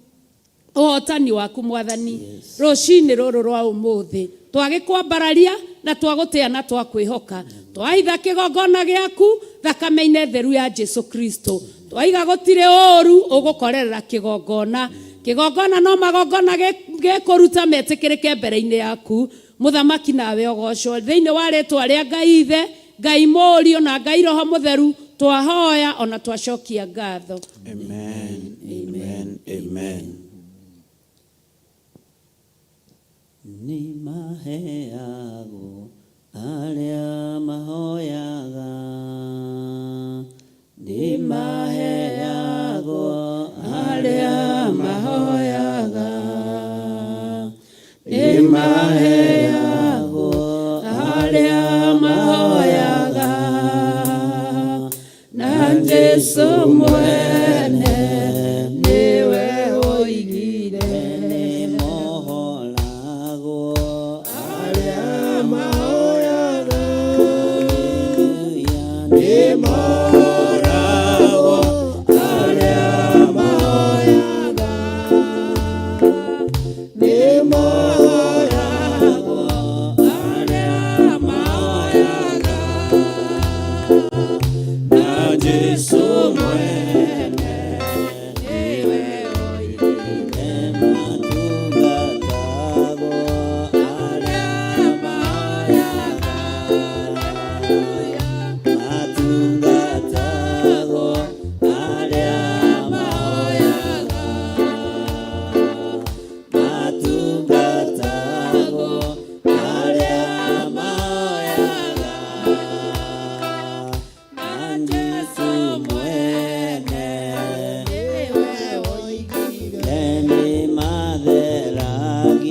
ũhotani waku Mwathani. Rũcinĩ rũrũ rwa ũmũthĩ twagĩkwambararia na twagũtĩa na twakwĩhoka, twahitha kĩgongona gĩaku thakame-inĩ theru ya Jesu Kristo. Twaiga gũtirĩ ũũru ũgũkorerera kĩgongona, kĩgongona no magongona gĩkũruta metĩkĩrĩke mbere-inĩ yaku mũthamaki, nawe ũgocwo thĩinĩ wa rĩtwa rĩa Ngai Ithe, Ngai Mũriũ na Ngai Roho Mũtheru. Twahoya ona twacokia ngatho. Amen. Amen. Amen. Nĩ maheagwo arĩa mahoyaga, nĩ maheagwo arĩa mahoyaga, nĩ maheagwo arĩa mahoyaga, na Jesu mwene nĩwe oigire.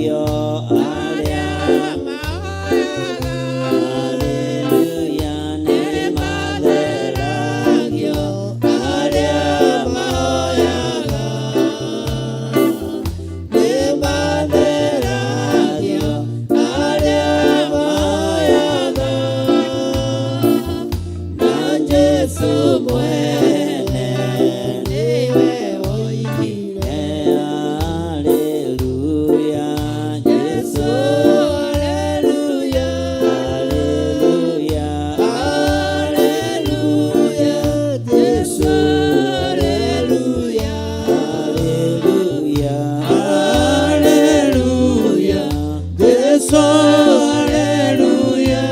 Nĩmatheragio arĩa Haleluya, nĩmatheragio arĩa mahoyaga. Nĩmatheragio arĩa mahoyaga. Na Jesũ mwene nĩwe woigire. Haleluya, Jesũ, haleluya, haleluya, haleluya, Jesũ, haleluya, haleluya, haleluya, Jesũ, haleluya.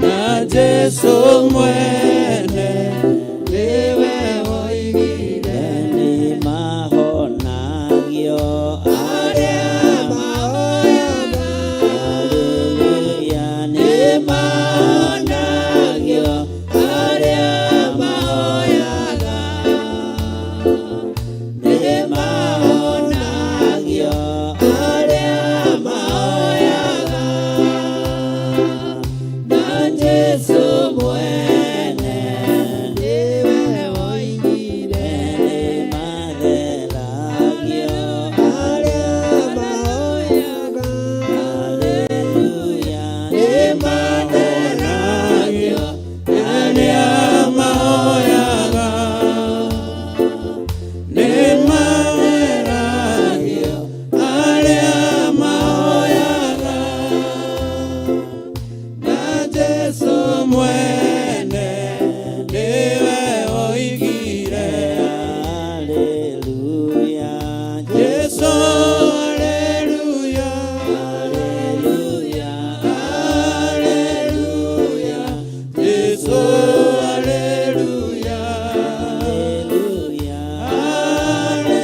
Na Jesũ mwene nĩwe woigire. Nĩmahonagio arĩa mahoyaga. Haleluya, nĩmahonagio arĩa mahoyaga. Nĩmahonagio arĩa mahoyaga. Na Jesũ mwene nĩwe woigire. Nĩmatheragio arĩa mahoyaga. Haleluya, nĩmatheragio Arĩa mahoyaga. Nĩmatheragio arĩa mahoyaga. Na Jesũ mwene nĩwe woigire. Haleluya, Jesũ, haleluya, haleluya, haleluya, Jesũ, haleluya, haleluya,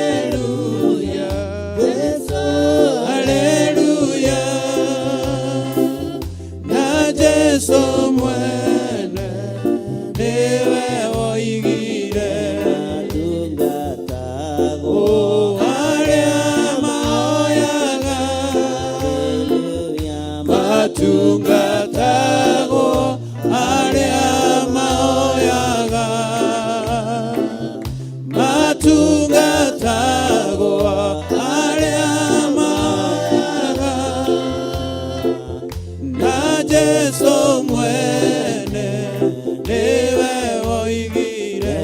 haleluya, Jesũ, haleluya. Na Jesũ mwene nĩwe woigire. Matungatagwo. Arĩa mahoyaga Haleluya, matungatagwo arĩa mahoyaga matungatagwo arĩa mahoyaga na Jesũ mwene nĩwe woigire.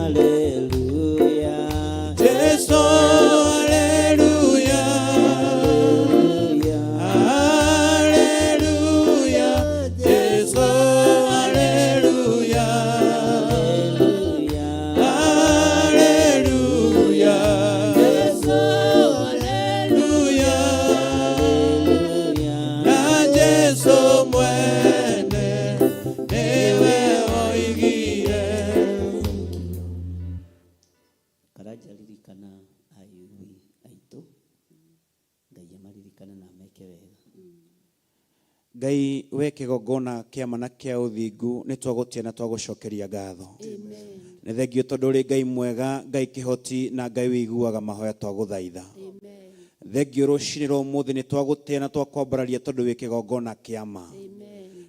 Haleluya, Jesũ, haleluya, haleluya, haleluya, Jesũ, haleluya, haleluya, haleluya, Jesũ, haleluya, haleluya, na Jesũ mwene nĩwe woigire. Karanja ririkana ayuthi aitũ Ngai amaririkane na ameke wega. Ngai we kĩgongona kĩa ma na kĩa ũthingu nĩ twagũtĩa na twagũcokeria ngatho. Nĩ thengio tondũ ũrĩ Ngai mwega, Ngai kĩhoti na Ngai wĩiguaga mahoya twagũthaitha. Thengio rũcinĩ rwa ũmũthĩ nĩ twagũtĩa na twakwambararia tondũ wĩ kĩgongona kĩa ma.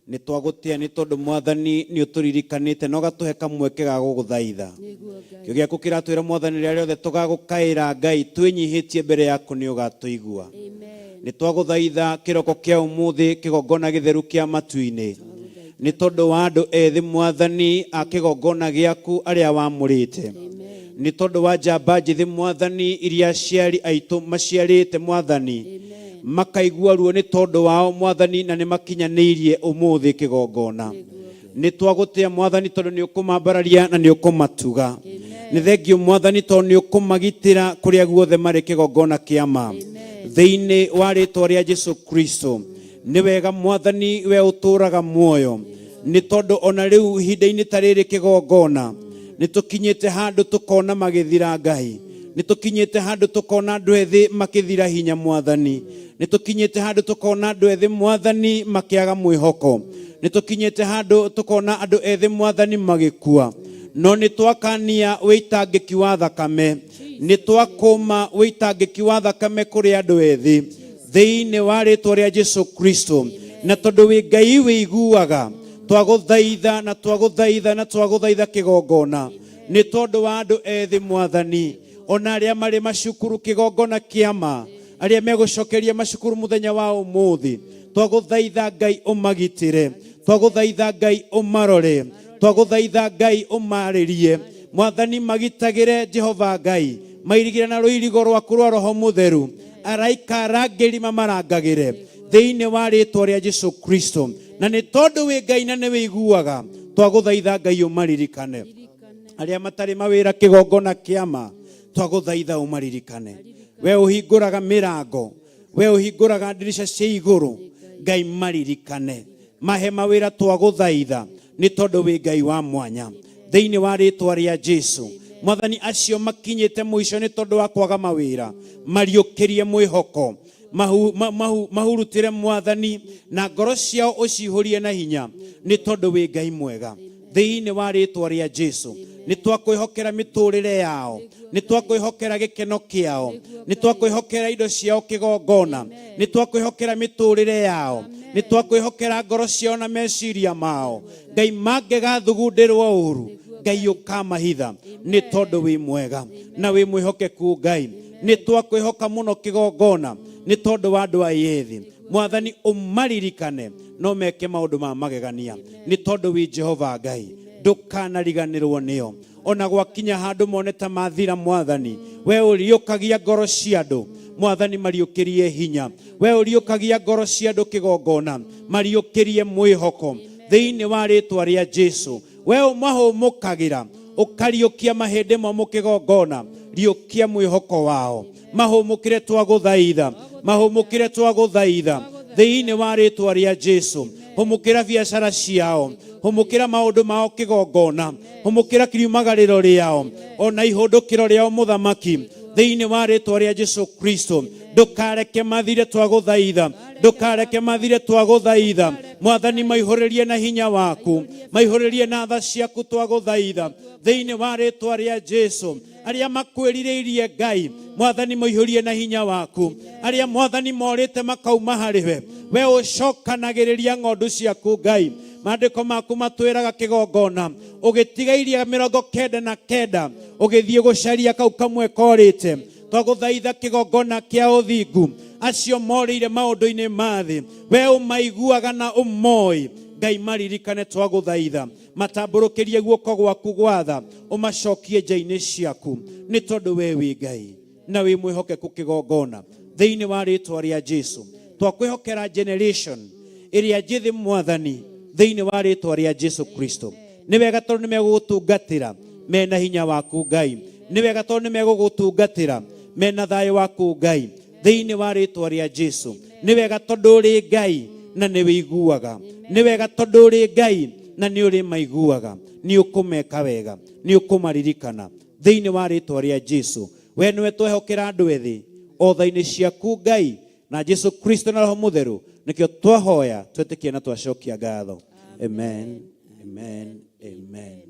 Nĩ twagũtĩa nĩ tondũ Mwathani nĩ ũtũririkanĩte na ũgatũhe kamweke ga gũgũthaitha. Kĩo gĩaku kĩratwĩra Mwathani rĩrĩa rĩothe tũgagũkaĩra Ngai twĩnyihĩtie mbere yaku nĩ ũgatũigua. Nĩ twagũthaitha kĩroko kĩa ũmũthĩ kĩgongona gĩtheru kĩa matu-inĩ nĩ tondũ wa andũ ethĩ Mwathani a kĩgongona gĩaku arĩa wamũrĩte nĩ tondũ wa njamba njĩthĩ Mwathani iria aciari aitũ maciarĩte Mwathani makaigua ruo nĩ tondũ wao Mwathani na nĩ makinyanĩirie ũmũthĩ kĩgongona. Nĩ twagũtĩa Mwathani tondũ nĩ ũkũmambararia na nĩ ũkũmatuga. Nĩ thengio Mwathani tondũ nĩ ũkũmagitĩra kũrĩa guothe marĩ kĩgongona kĩa ma thĩinĩ wa rĩtwa rĩa Jesu Kristo. Nĩ wega Mwathani we ũtũũraga muoyo nĩ tondũ ona rĩu ihinda-inĩ ta rĩrĩ kĩgongona nĩ tũkinyĩte handũ tũkona magĩthira Ngai, nĩ tũkinyĩte handũ tũkona andũ ethĩ makĩthira hinya Mwathani, nĩ tũkinyĩte handũ tũkona andũ ethĩ Mwathani makĩaga mwĩhoko, nĩ tũkinyĩte handũ tũkona andũ ethĩ Mwathani magĩkua. No nĩ twakania wĩitangĩki wa thakame, nĩ twakũma wĩitangĩki wa thakame kũrĩ andũ ethĩ thĩinĩ wa rĩtwa rĩa Jesu Kristo. Na tondũ wĩ Ngai wĩiguaga, twagũthaitha na twagũthaitha na twagũthaitha kĩgongona nĩ tondũ wa andũ ethĩ Mwathani, ona arĩa marĩ macukuru kĩgongona kĩama, arĩa megũcokeria macukuru mũthenya wa ũmũthĩ. Twagũthaitha Ngai ũmagitĩre, twagũthaitha Ngai ũmarore, twagũthaitha Ngai ũmarĩrie Mwathani, magitagĩre Jehova Ngai, mairigĩre na rũirigo rwaku rwa Roho Mũtheru, araika arangĩri mamarangagĩre thĩinĩ wa rĩtwa rĩa Jesu Kristo. Na nĩ tondũ wĩ Ngai na nĩ wĩiguaga, twagũthaitha Ngai ũmaririkane arĩa matarĩ mawĩra kĩgongona kĩama, twagũthaitha ũmaririkane. We ũhingũraga mĩrango, we ũhingũraga ndirica cia igũrũ, Ngai maririkane, mahe mawĩra, twagũthaitha nĩ tondũ wĩ Ngai wa mwanya thĩinĩ wa rĩtwa rĩa Jesu. Mwathani, acio makinyĩte mũico nĩ tondũ wa kwaga mawĩra, mariũkĩrie mwĩhoko, mahurutĩre Mwathani, na ngoro ciao ũcihũrie na hinya nĩ tondũ wĩ Ngai mwega thĩinĩ wa rĩtwa rĩa Jesu. Nĩ twakwĩhokera mĩtũrĩre yao, nĩ twakwĩhokera gĩkeno kĩao, nĩ twakwĩhokera indo ciao kĩgongona, nĩ twakwĩhokera mĩtũrĩre yao, nĩ twakwĩhokera ngoro ciao na meciria mao. Ngai, mangĩgathugundĩrwo ũru, Ngai ũkamahitha nĩ tondũ wĩ mwega na wĩ mwĩhokeku. Ngai, nĩ twakwĩhoka mũno kĩgongona nĩ tondũ wa andũ aya ethĩ. Mwathani, ũmaririkane no meke maũndũ ma magegania nĩ tondũ wĩ Jehova Ngai, ndũkanariganĩrwo nĩo ona gwakinya handũ mone ta mathira. Mwathani, we ũriũkagia ngoro cia andũ, Mwathani, mariũkĩrie hinya. We ũriũkagia ngoro cia andũ kĩgongona, mariũkĩrie mwĩhoko thĩinĩ wa rĩtwa rĩa Jesu. We ũmahũmũkagĩra ũkariũkia mahĩndĩ momũ kĩgongona, riũkia mwĩhoko wao, mahũmũkĩre, twagũthaitha, mahũmũkĩre, twagũthaitha thĩinĩ wa rĩtwa rĩa Jesu. Hũmũkĩra biacara ciao, hũmũkĩra maũndũ mao kĩgongona, hũmũkĩra kiriumagarĩro rĩao ona ihũndũkĩro rĩao mũthamaki thĩinĩ wa rĩtwa rĩa Jesu Kristo. Ndũkareke mathire, twagũthaitha, ndũkareke mathire, twagũthaitha Mwathani, maihũrĩrie na hinya waku, maihũrĩrie na tha ciaku, twagũthaitha thĩinĩ wa rĩtwa rĩa Jesu. Arĩa makwĩrirĩirie Ngai, Mwathani, maihũrie na hinya waku. Arĩa, Mwathani, morĩte makauma harĩ we, we ũcokanagĩrĩria ng'ondu ciaku. Ngai, maandĩko maku matwĩraga kĩgongona ũgĩtigairia 99 ũgĩthiĩ gũcaria kau kamwe korĩte. Twagũthaitha kĩgongona kĩa ũthingu, acio morĩire maũndũ-inĩ ma thĩ, we ũmaiguaga na ũmoĩ. Ngai, maririkane, twagũthaitha, matambũrũkĩrie guoko gwaku gwatha, ũmacokie nja-inĩ ciaku nĩ tondũ we wĩ Ngai na wĩ mwĩhokeku kĩgongona thĩinĩ wa rĩtwa rĩa Jesu. Twakwĩhokera generation ĩrĩa njĩthĩ, Mwathani, thĩinĩ wa rĩtwa rĩa Jesu Kristo. Nĩ wega tondũ nĩ megũgũtungatĩra mena hinya waku. Ngai, nĩ wega tondũ nĩ megũgũtungatĩra mena thayũ waku. Ngai, thĩinĩ wa rĩtwa rĩa Jesu, nĩ wega tondũ ũrĩ Ngai na nĩ wĩiguaga, nĩ wega tondũ ũrĩ Ngai na nĩ ũrĩ maiguaga. Nĩ ũkũmeka wega, nĩ ũkũmaririkana thĩinĩ wa rĩtwa rĩa Jesu. We nĩwe twehokera andũ ethĩ otha-inĩ ciaku, Ngai, na Jesu Kristo na Roho Mũtheru, nĩkĩo twahoya, twetĩkia na twacokia ngatho. Amen, amen, amen.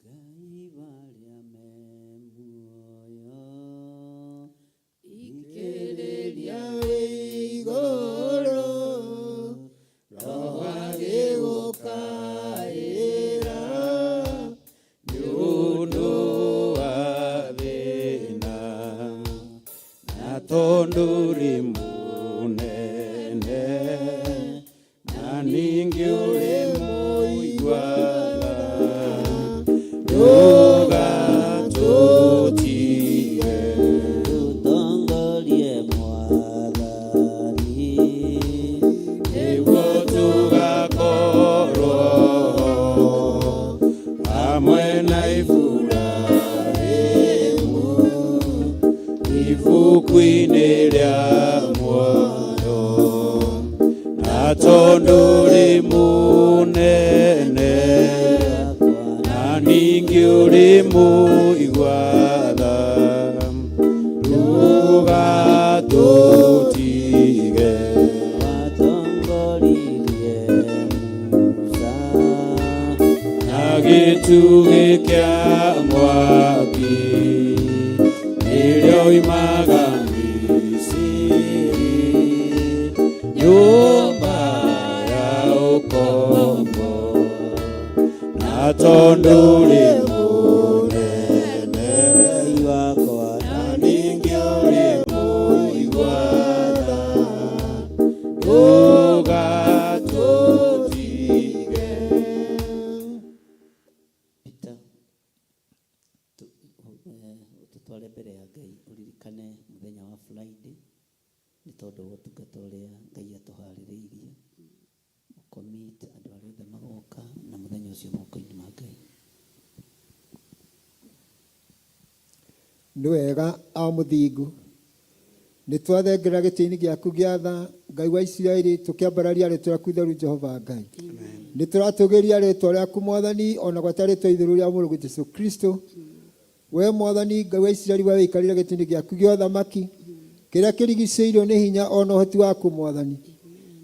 Ngai barĩa me muoyo ikĩrĩria wĩ igũrũ, Roho agĩgũkaĩra nĩ ũndũ wa thĩna, na tondũ ũrĩ mũnene na ningĩ ũrĩ mũiguaga, ndũgatũtige. Tũtongorie Mwathani, nĩguo tũgakorwo hamwe na Iburahĩmu ibuku-inĩ rĩa muoyo. Na tondũ ũrĩ mũnene na ningĩ ũrĩ mũiguaga, ndũgatũtige. Watongoririe Musa. Twoimaga Misiri, nyũmba ya ũkombo, na tondũ ũrĩ mũnene Ngai wakwa na ningĩ ũrĩ mũigua tha, ndũgatũtige. Peter, tũtware mbere ya Ngai ũririkane mũthenya wa Friday nĩ tondũ wa ũtungata ũrĩa Ngai atũharĩrĩirie. Commit andũ arĩa othe magoka na mũthenya ũcio moko-inĩ ma Ngai. Nĩ wega o mũthingu nĩ twathengera gĩtĩ-inĩ gĩaku gĩa tha, Ngai wa Isiraeli, tũkĩambararia rĩtwa rĩaku itheru, Jehova Ngai. Nĩ tũratũgĩria rĩtwa rĩaku, Mwathani, ona gwata rĩtwa itheru rĩa Mũrũguo Jesu Kristo. We Mwathani Ngai wa Isiraeli, we wĩikarĩire gĩtĩ-inĩ gĩaku gĩa ũthamaki kĩrĩa kĩrigicĩirio nĩ hinya ona ũhoti waku, Mwathani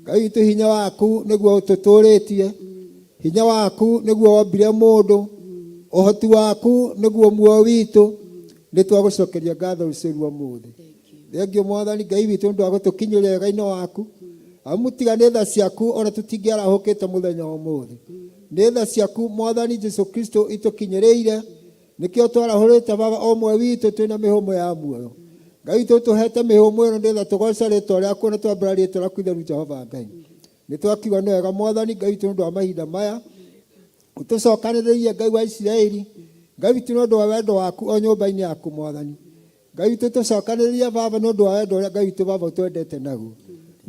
Ngai witũ. Hinya waku nĩguo ũtũtũrĩtie, hinya waku nĩguo wombire mũndũ, ũhoti waku nĩguo muoyo witũ. Nĩ twagũcokeria ngatho rũciũ rwa ũmũthĩ. Thengio, Mwathani Ngai witũ, nĩ ũndũ wa gũtũkinyĩria wega-inĩ waku, amu tiga nĩ tha ciaku ona tũtingĩarahũkĩte mũthenya wa ũmũthĩ. Nĩ tha ciaku, Mwathani Jesu Kristo, itũkinyĩrĩire, nĩkĩo twarahũrĩte baba o ũmwe witũ twĩna mĩhũmũ ya muoyo. Ngai witũ, tũhete mĩhũmũ ĩno nĩgetha tũgoce rĩtwa rĩaku na twambara rĩtwa rĩaku itheru, Jehova Ngai. Nĩ twakiuga nĩ wega, Mwathani Ngai witũ, nĩ ũndũ wa mahinda maya ũtũcokanĩrĩirie, Ngai wa Isiraeli. Ngai witũ, nĩ ũndũ wa wendo waku o nyũmba-inĩ yaku, Mwathani Ngai witũ, tũcokanĩrĩrie baba nĩ ũndũ wa wendo ũrĩa, Ngai witũ, baba ũtwendete naguo.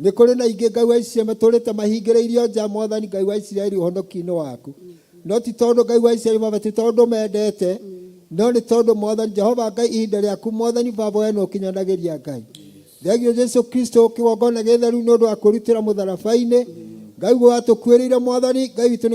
Nĩ kũrĩ na ingĩ, Ngai wa Isiraeli, matũrĩte mahingĩrĩirio nja, Mwathani Ngai wa Isiraeli, ũhonoki-inĩ waku, no ti tondũ, Ngai wa Isiraeli, baba, ti tondũ mendete, no nĩ tondũ, Mwathani Jehova Ngai, ihinda rĩaku, Mwathani baba, we nĩ ũkinyanagĩria. Ngai, thengio Jesu Kristo kĩgongona gĩtheru nĩ ũndũ wa kwĩrutĩra mũtharaba-inĩ, Ngai, watũkuĩrĩire, Mwathani Ngai witũ.